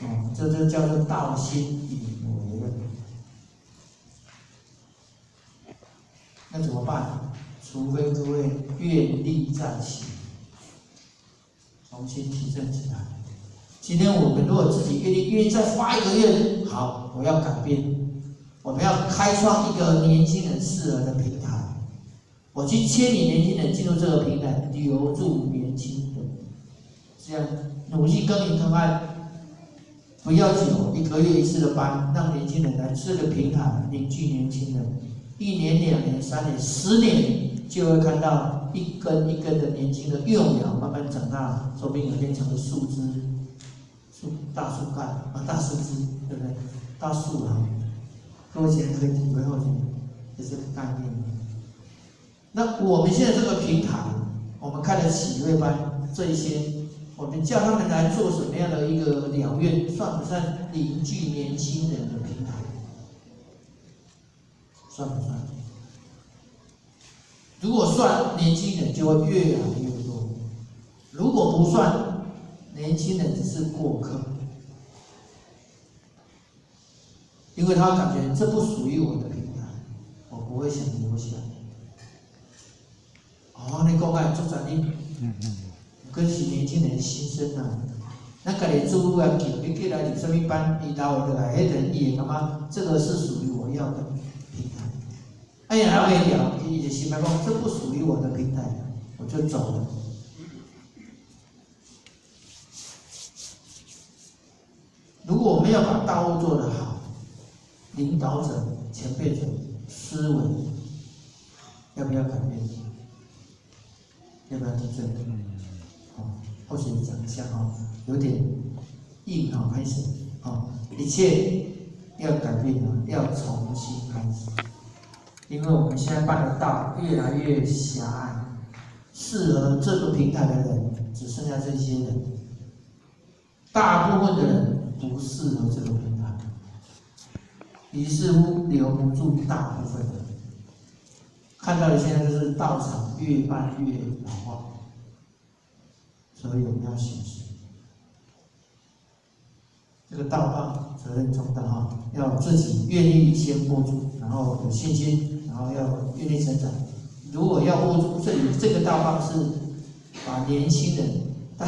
Speaker 1: 哦，这就叫做道心隐微了。那怎么办？除非各位愿力再起，重新提振起来。今天我们如果自己愿意再发一个愿，好，我要改变，我们要开创一个年轻人适合的平台，我去牵引年轻人进入这个平台，留住年轻人，这样努力耕耘看看，不要久，一个月一次的班，让年轻人来这个平台凝聚年轻人，1年、2年、3年、10年，就会看到一根一根的年轻的幼苗慢慢长大，说不定有变成了树枝、树大树干啊，大树枝，对不对？大树啊，各位现在可以体会后这是个概念。那我们现在这个平台，我们开的启慧班这一些，我们叫他们来做什么样的一个了愿，算不算凝聚年轻人的平台？算不算？如果算，年轻人就会越来越多；如果不算，年轻人只是过客，因为他感觉这不属于我的平台，我不会想留下。哦，你讲啊，做啥你？可是年轻人心声啊，咱家己主来叫，你叫来入啥物班，伊留落来，彼阵伊会感觉这个是属于我要的平台。哎呀，留袂牢，伊就心内讲，这不属于我的平台，我就走了。如果我们要把道务做得好，领导者、前辈者思维要不要改变？要不要提振？哦，或许讲一下哦，有点硬哦，开始哦，一切要改变啊，要重新开始，因为我们现在办的道越来越狭隘，适合这个平台的人只剩下这些人，大部分的人不适合这个平台，于是乎留不住大部分的人。看到的现在就是道场越办越老化，所以我们要省思。这个道棒责任重大哈，要自己愿意先播出，然后有信心，然后要愿意成长。如果要握住这里这个道棒，是把年轻人带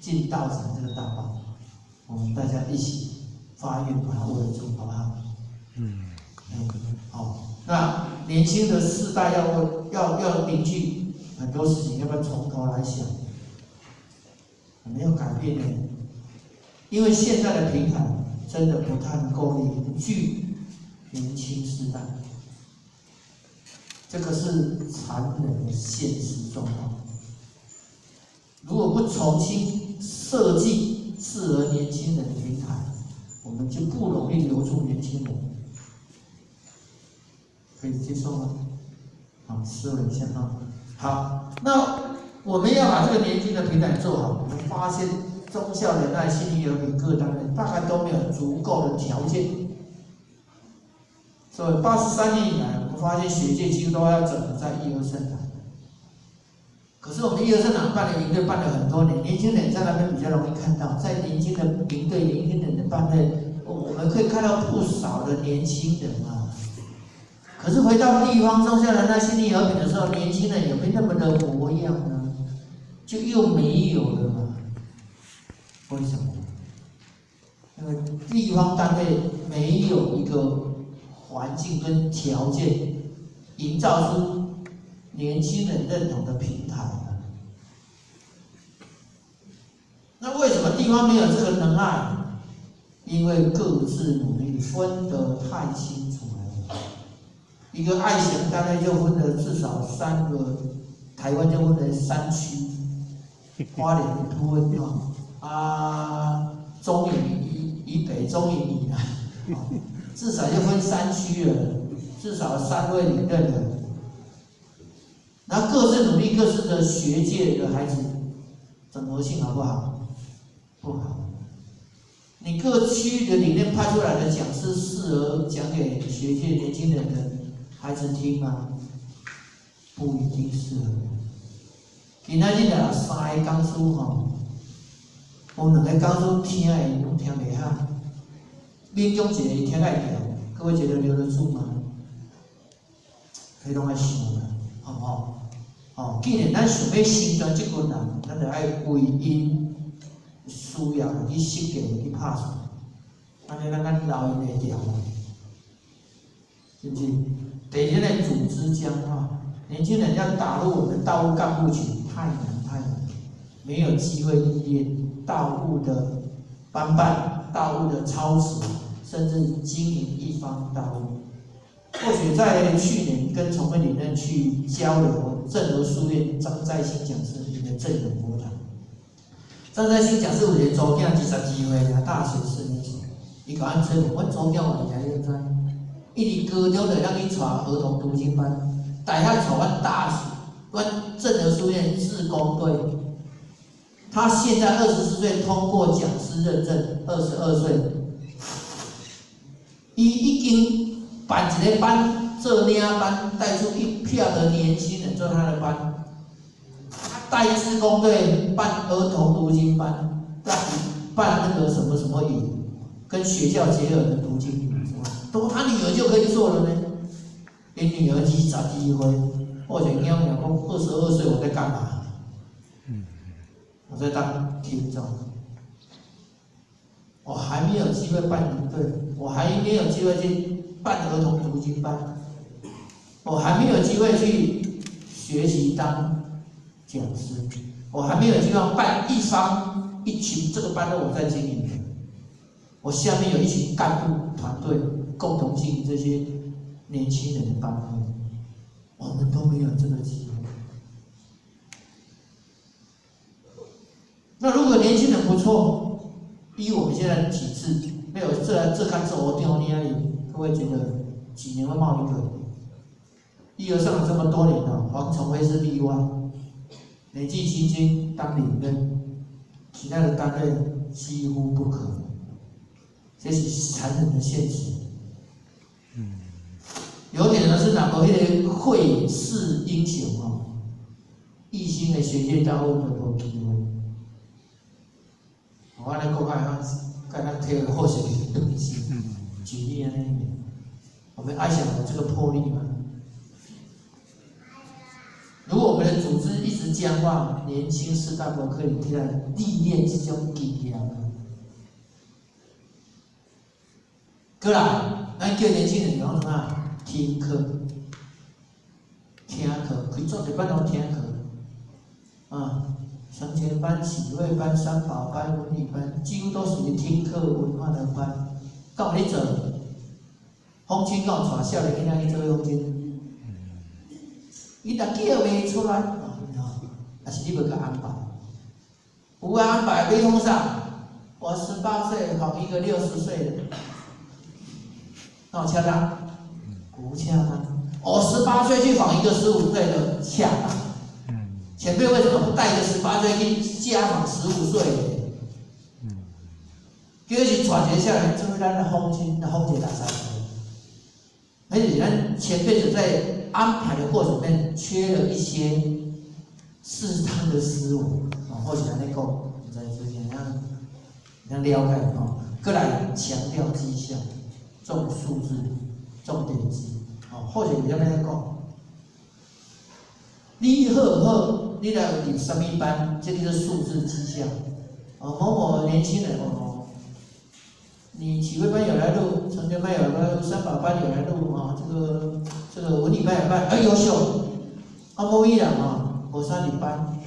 Speaker 1: 进道场这个道棒，我们大家一起发愿把它握住，好不好？嗯，好。年輕的世代要凝聚很多事情，要不要從頭來想？沒有改變呢，因為現在的平台真的不太能夠凝聚年輕世代，這個是殘忍的現實狀況。如果不重新設計適合年輕人的平台，我們就不容易留住年輕人。可以接受嗎？好，思維一下啊。好，那我們要把這個年輕的平台做好，我們發現忠孝仁愛、信義和平各單位大概都沒有足夠的條件。所以83年以來，我們發現學界幾乎都要整合在義和聖堂。可是我們義和聖堂辦的營隊辦了很多年，年輕人在那邊比較容易看到，在年輕的營隊、年輕人的班隊，我們可以看到不少的年輕人啊。可是回到地方忠孝仁愛、信義和平的時候，年輕人有沒有那麼的活躍呢？就又沒有了嘛？為什麼？因為地方單位沒有一個環境跟條件，營造出年輕人認同的平台。那為什麼地方沒有這個能耐？因為各自努力分得太清楚了。一個愛賢單位就分了至少三個，台灣就分了三區，花蓮一部分啊，中營以北、中營以南，至少就分三區了，至少三位領任的。然後各自努力，各自的學界的孩子，整合性好不好？不好。你各區的裡面派出來的講師，適合講給學界年輕人的孩子聽嗎？不一定適合。今仔日啊，三個講師吼，有兩個講師聽的攏聽袂哈，勉強一個聽會牢，各位覺得留得住嗎？彼攏愛想啦，好毋好？哦，既然咱想欲成全這群人，咱就愛為𪜶需要去設計去拍算，按呢咱較留𪜶會牢，是毋是？第二個組織僵化，年輕人要打入我們道務幹部群太難太難，沒有機會歷練道務的班辦、道務的操持，甚至經營一方道務。或許在去年跟崇輝理論去交流，正和書院張在興講師的正勇佛堂。張在興講師有一個查某囝22歲，大學4年級，伊共阮吹捧，阮查某囝偌厲害，你知？伊佇高中就通去帶兒童讀經班，大學帶阮大學，阮正和書院志工隊。他現在24歲通過講師認證，22歲，伊已經辦一個班做領班，帶出一票的年輕人做他的班。帶志工隊辦兒童讀經班，辦那個什麼什麼營，跟學校結合的讀經營，什麼都他女兒就可以做了呢。𪜶女兒22歲，或者你要講22歲我在幹嘛？我在當聽眾，我還沒有機會辦營隊，我還沒有機會去辦兒童讀經班，我還沒有機會去學習當講師，我還沒有機會辦一方一群，這個班都我在經營的，我下面有一群幹部團隊共同經營這些年輕人的班會，我們都沒有這個機會。那如果年輕人不錯，依我們現在的體制，沒有這看做丟你那裡，各位覺得幾年會冒一個？義和上了這麼多年了，黃崇輝是例外，年紀輕輕當領任，其他的單位幾乎不可能，這是殘忍的現實。有點呢是哪個？彼個會勢英雄哦，義興的學界大部分都無機會。我按呢講較會較咱體會好勢的東西。舉例按呢，我們愛想有這個魄力嗎？如果我們的組織一直僵化，年輕世代無可能起來歷練這種經驗。過來，咱叫年輕人講什麼？聽課。聽課，開足濟班攏聽課，啊，成全班、啟慧班、三寶班、文理班，幾乎都屬於聽課文化的班。敢有咧做？訪親敢有帶少年囡仔去做訪親？伊若叫袂出來，啊是你無共安排？有安排，你講啥？我18歲訪一個60歲的，那有恰當？不恰當。我十八歲去訪一個15歲的，恰當。前輩為什麼不帶一個十八歲去家訪15歲的？結果是帶一個少年做咱的訪親，訪一個60歲。而且咱前輩者在安排的過程中缺了一些適當的思維，哦，或許按呢講，毋知之前咱咱了解吼，閣來強調績效，重數字，重點子，哦，或許是按呢講，你好毋好？你來入啥物班？這個是數字績效。哦，某某年輕人哦，你啟慧班有來入，成全班有來入，三寶班有來入啊，這個文理班有班，很優秀。啊，某一人啊，無啥入班，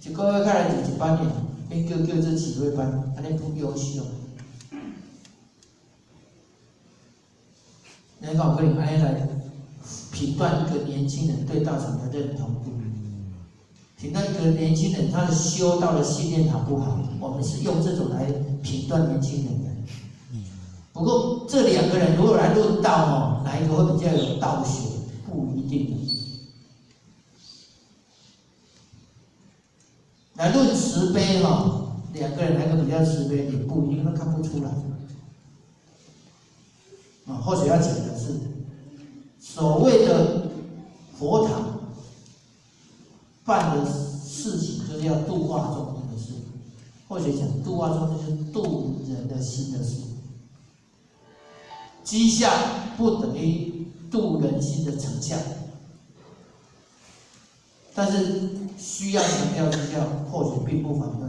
Speaker 1: 一個月開來入一班爾，變叫叫做啟慧班，按呢不優秀。你敢有可能按呢來評斷一個年輕人對道場的認同度？評斷一個年輕人他的修道的信念好不好？我們是用這種來評斷年輕人的。不過這兩個人如果來論道哦，哪一個會比較有道學？不一定。來論慈悲哈，兩個人哪個比較慈悲，也不一定，都看不出來。啊，或許要講的是，所謂的佛堂辦的事情，就是要度化眾生的事。或許講度化眾生，就是度人的心的事。績效不等於度人心的成效，但是需要強調績效，或許並不反對。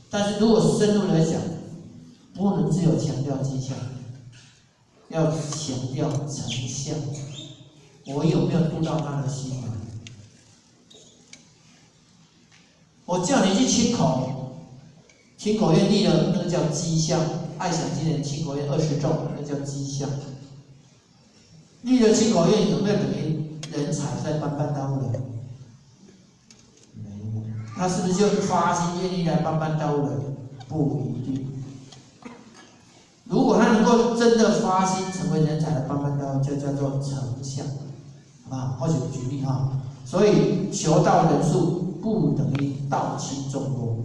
Speaker 1: 但是如果深入來講，不能只有強調績效，要強調成效。我有沒有度到他的心？我叫你去清口，清口願立了，那個叫績效。愛想今年清口願20眾，那叫績效。立了清口願有沒有等於人才在幫辦道務的？沒有。他是不是就發心願意來幫辦道務的？不一定。如果他能夠真的發心成為人才來幫辦道務，就叫做成效，好不好？或許舉例哈，所以求道人數不等於道親眾多。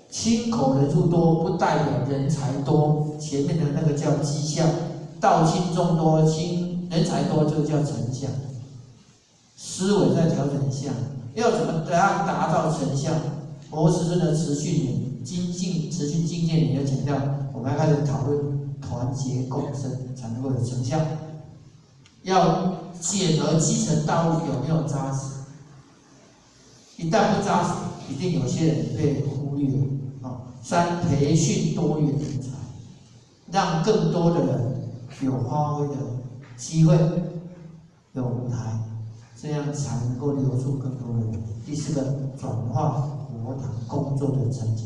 Speaker 1: 親口人數多不代表人才多，前面的那個叫績效，道親眾多，親人才多就叫成效。思維再調整一下，要怎麼樣達到成效？佛師尊的持續年精進，持續精進，你要強調，我們要開始討論團結共生才能夠有成效。要檢核基層道務有沒有扎實，一旦不扎實，一定有些人被忽略。三、培訓多元人才，讓更多的人有發揮的機會，有舞台，這樣才能夠留住更多的人。第四個，轉化佛堂工作的承接，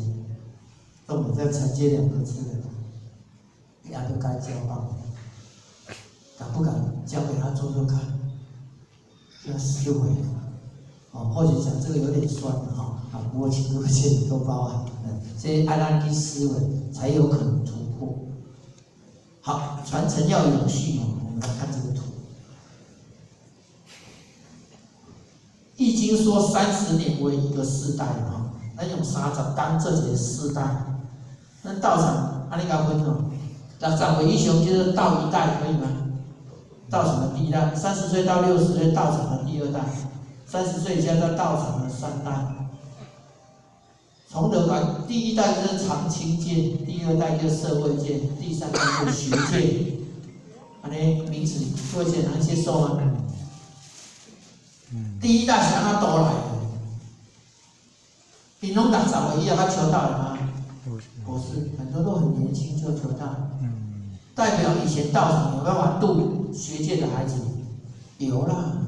Speaker 1: 重點在承接兩個字，也都該交棒，敢不敢交給他做做看？要思維。哦，或許講這個有點酸哈，啊，不過請各位多包涵，這些按咱去思維，才有可能突破。好，傳承要永續哦，我們來看這個圖。易經說30年為一個世代哈，咱用30當做一個世代。咱道場按呢共分哦，60歲以上叫做道一代，可以嗎？道場的第一代，30歲到60歲道場的第二代。30歲以下到道場的三代，從頭來，第一代就是長青界，第二代就是社會界，第三代就是學界。按呢名詞各位能接受嗎？第一代是按怎渡來的？𪜶攏60歲以後才求道的嗎？不是，很多都很年輕就求道。代表以前道場有辦法度學界的孩子，有啦。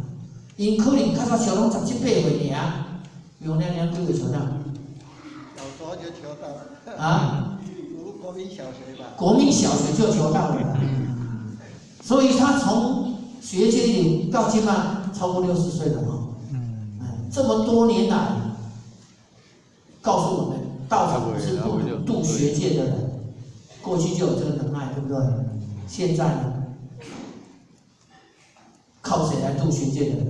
Speaker 1: 𪜶可能較早小攏十七八歲爾，用兩兩幾歲求道？
Speaker 3: 小時候就求道了。
Speaker 1: 啊？
Speaker 3: 讀國民小學吧。
Speaker 1: 國民小學就求道了，所以他從學界裡到今嘛，超過60歲了哈。嗯。這麼多年來，告訴我們，道場是不能度學界的人，過去就有這個能耐，對不對？現在呢？靠誰來度學界的人？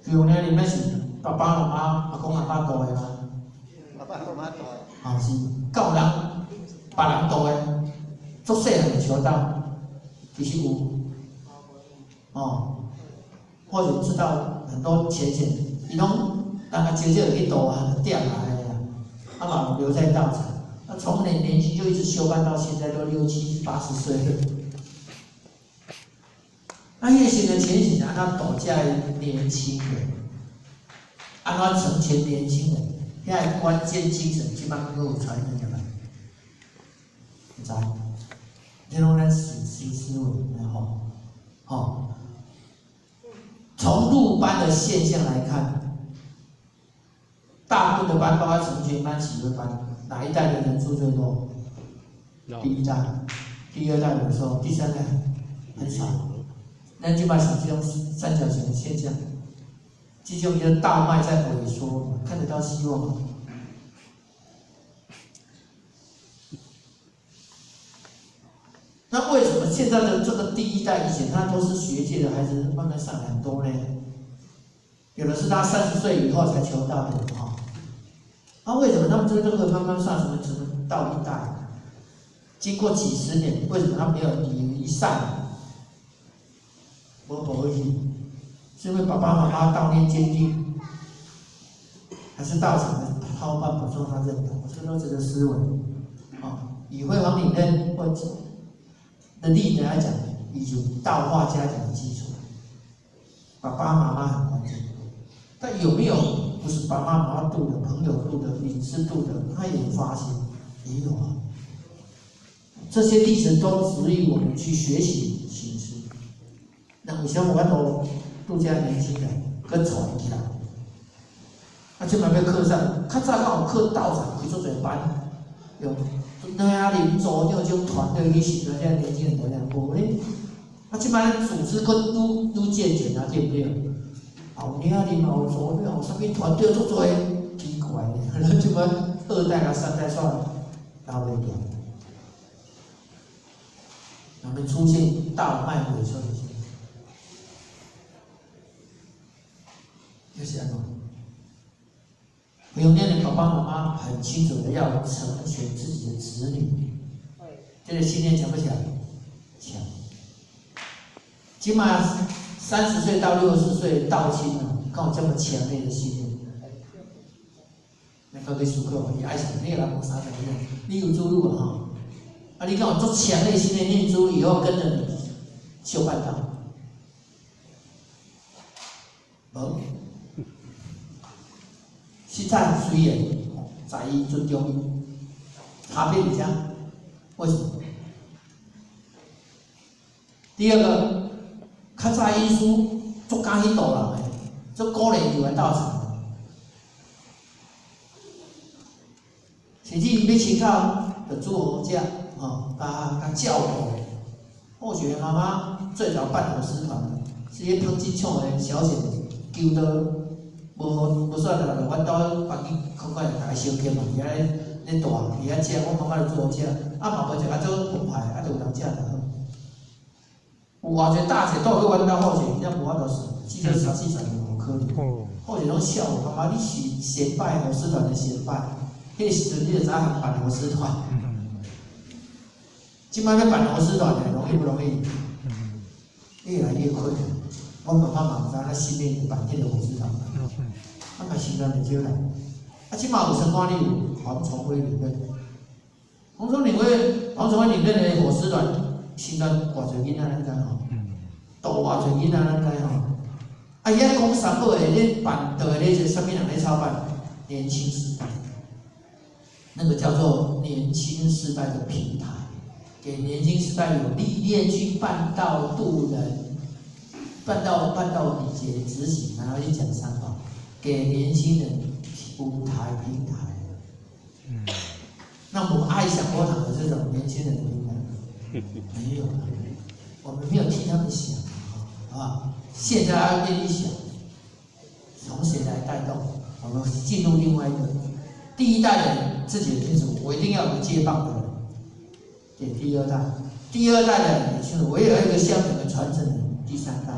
Speaker 1: 比如呢，你們是爸爸媽媽、阿公阿媽度的嗎？
Speaker 3: 爸爸媽媽度的。
Speaker 1: 啊，是教人，別人度的，足細漢就求道，其實有，哦，或者知道很多淺顯，伊攏人家姐姐有去度啊，點來的啊，啊嘛留在道場，那從年年輕就一直修辦到現在，都六七八十歲了。那迄個時陣淺顯按怎度這年輕人，按怎成全年輕人，遐個關鍵精神，這擺閣有傳承入來，毋知？這攏咱思思維，吼，吼。從入班的現象來看，大部分的班，包括成全班、啟慧班，哪一代的人數最多？第一代、第二代有時候，第三代很少。咱這擺是這種三角形的現象，這種叫大脈在萎縮，看得到希望嗎？那為什麼現在的這個第一代以前他都是學界的孩子，慢慢上來很多呢？有的是他30歲以後才求道的哈。那為什麼他們這個慢慢上什麼什麼到一代？經過幾十年，為什麼他沒有離散？無無去，是因為爸爸媽媽道念堅定，還是道場的操辦不受他認同？這都值得思維。啊，以輝煌理論或的例子來講，以及道化家庭的基礎，爸爸媽媽很關鍵。但有沒有不是爸爸媽媽度的、朋友度的、領師度的，他也發心，也有啊。這些例子都足以我們去學習行持。那為啥無法度度遮年輕人閣帶起來？啊，這擺欲課上，較早敢有課道場開足濟班，用那遐林組長這種團隊去訓練這年輕人，這樣無咧。啊，這擺組織閣愈愈健全啊，對不對？啊，有領林嘛有組長，有啥物團隊足濟，奇怪，咱這擺二代啊三代煞留袂住，我們出現大脈萎縮的現象。就是按怎？永年的爸爸媽媽很清楚的要成全自己的子女，這個信念強不強？強。起碼30歲到60歲道親啊，敢有這麼強烈的信念？你家己思考，伊愛啥？你來問三十年，你有子女啊？吼，啊，你敢有足強烈信念？你子女以後跟着你修辦道？無。實在雖然在意尊重伊，差別佇遮，為什麼？第二個，較早醫師足敢去度人的，足鼓勵入來道場的，甚至伊欲親口就煮予好食，吼，共照顧。或許媽媽最早辦伙食團的，是彼烹飪廠的小姐求到。無無煞啦，阮兜環境較快，逐个相欠嘛，佇遐咧帶，佇遐食，我媽媽就煮好食，啊嘛無食較做澎湃，啊就有人食就好。有偌濟大姐倒去阮兜好勢，真正無法度算，至少三四十個無可能。好勢攏笑我感覺你是先輩伙食團的先輩，彼個時陣你就知影辦伙食團。這擺欲辦伙食團的容易不容易？越來越困難。我媽媽嘛毋知影咱身邊辦彼個伙食團。啊嘛時間就少啦。啊，這擺有相關你有黃崇輝理論，黃崇輝理論的伙食團，時陣偌濟囡仔咱知吼？度偌濟囡仔咱知吼？啊，伊遐講三寶的咧辦桌的咧是啥物人咧操辦？年輕世代，那個叫做年輕世代的平台。給年輕世代有歷練去辦道度人，辦到禮節執行，然後去講三寶，給年輕人舞台平台。那我們愛想佛堂的這種年輕人的平台沒有，我們沒有替他們想，好不好？現在要願意想，從誰來帶動？我們進入另外一個第一代人自己的清楚，我一定要有個接棒的人。給第二代，第二代的年輕人，我也有一個相等的傳承人。第三代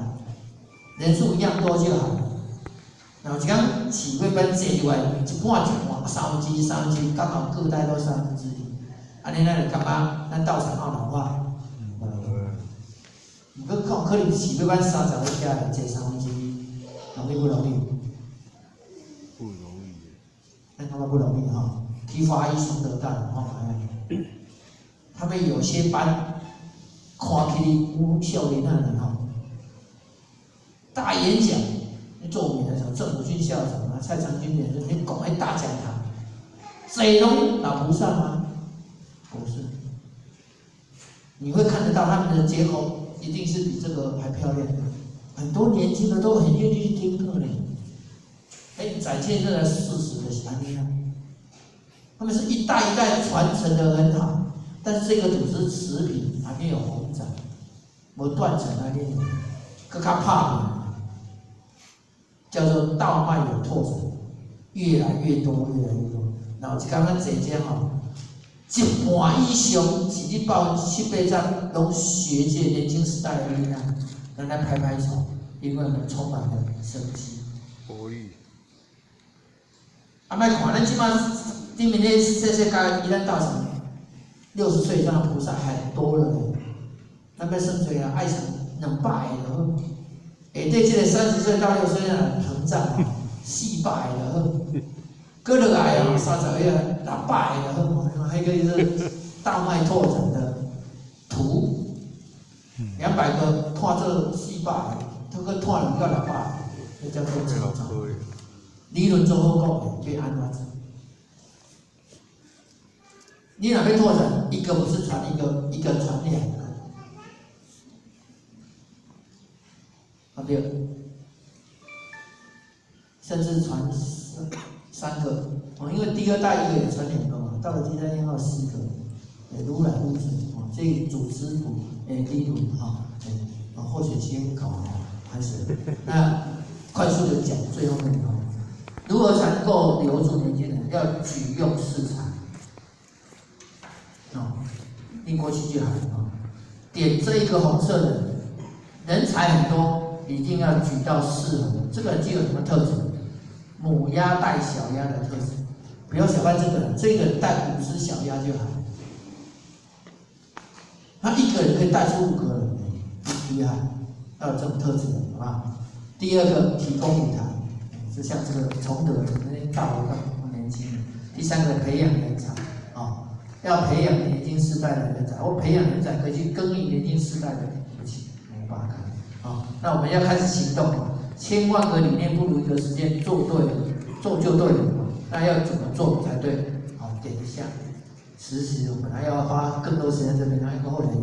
Speaker 1: 人數一樣多就好了。然後一天市尾班坐入來，一半一半，三分之一，三分之一，剛好各代都三分之一。按呢，咱就感覺咱道場愛老化。毋過可可能市尾班30位起來坐三分之一，容易不容易？
Speaker 4: 不容易。
Speaker 1: 咱感覺不容易吼，去花藝崇德大吼，他們有些班看起來有少年仔呢吼，大演講，著名的什麼鄭武俊校長啊、蔡長軍也是，你講彼大講堂，坐攏老菩薩嗎？不是，你會看得到他們的結構一定是比這個還漂亮。很多年輕的都很願意去聽課呢。哎，展現這個事實的是按呢啊，他們是一代一代傳承的很好。但是這個組織持平，還沒有紅漲，無斷層按呢，閣較拍叫做道脈有拓展，越來越多，越來越多。然後一工咱坐這吼，一半以上甚至70%攏學界年輕時代的囡仔，咱來拍拍手，因為我們充滿了生機。
Speaker 4: 活力。
Speaker 1: 啊，莫看咱這馬頂面咧細細家，伊咱道場60歲以上的菩薩很多了呢。咱欲算濟啊，愛算200個就好。下底這個30歲到60歲啊，膨脹400個就好。閣落來啊，30歲啊，600個就好。彼個是道脈拓展的圖，200個拓做400個，這個拓2到600，這叫做成長。理論做好講的，欲按怎做？你若欲拓展，一個不是傳一個，一個傳兩個，啊對，甚至傳三個，哦，因為第二代一個也傳兩個嘛，到了第三代要四個，愈來愈多，哦，這個組織圖，理論哈，或許先搞開始，那快速的講最後面哦，如何才能夠留住年輕人？要舉用適才。哦，念過去就好了。點這一個紅色的，人才很多，一定要舉到適合的。這個人具有什麼特質？母鴨帶小鴨的特質。不要小看這個人，這個人帶5隻小鴨就好。他一個人可以帶出5個人，厲害，要有這種特質的，好吧？第二個，提供舞台，就像這個崇德那些大活動年輕人。第三個，培養人才，啊。要培養年輕世代的人才，我培養人才可以去耕耘年輕世代的，對不起，沒辦法。好，那我們要開始行動，千萬個理念不如一個實踐，做對了，做就對了。那要怎麼做才對？好，點一下。實習，我本來要花更多時間這邊，然後後來。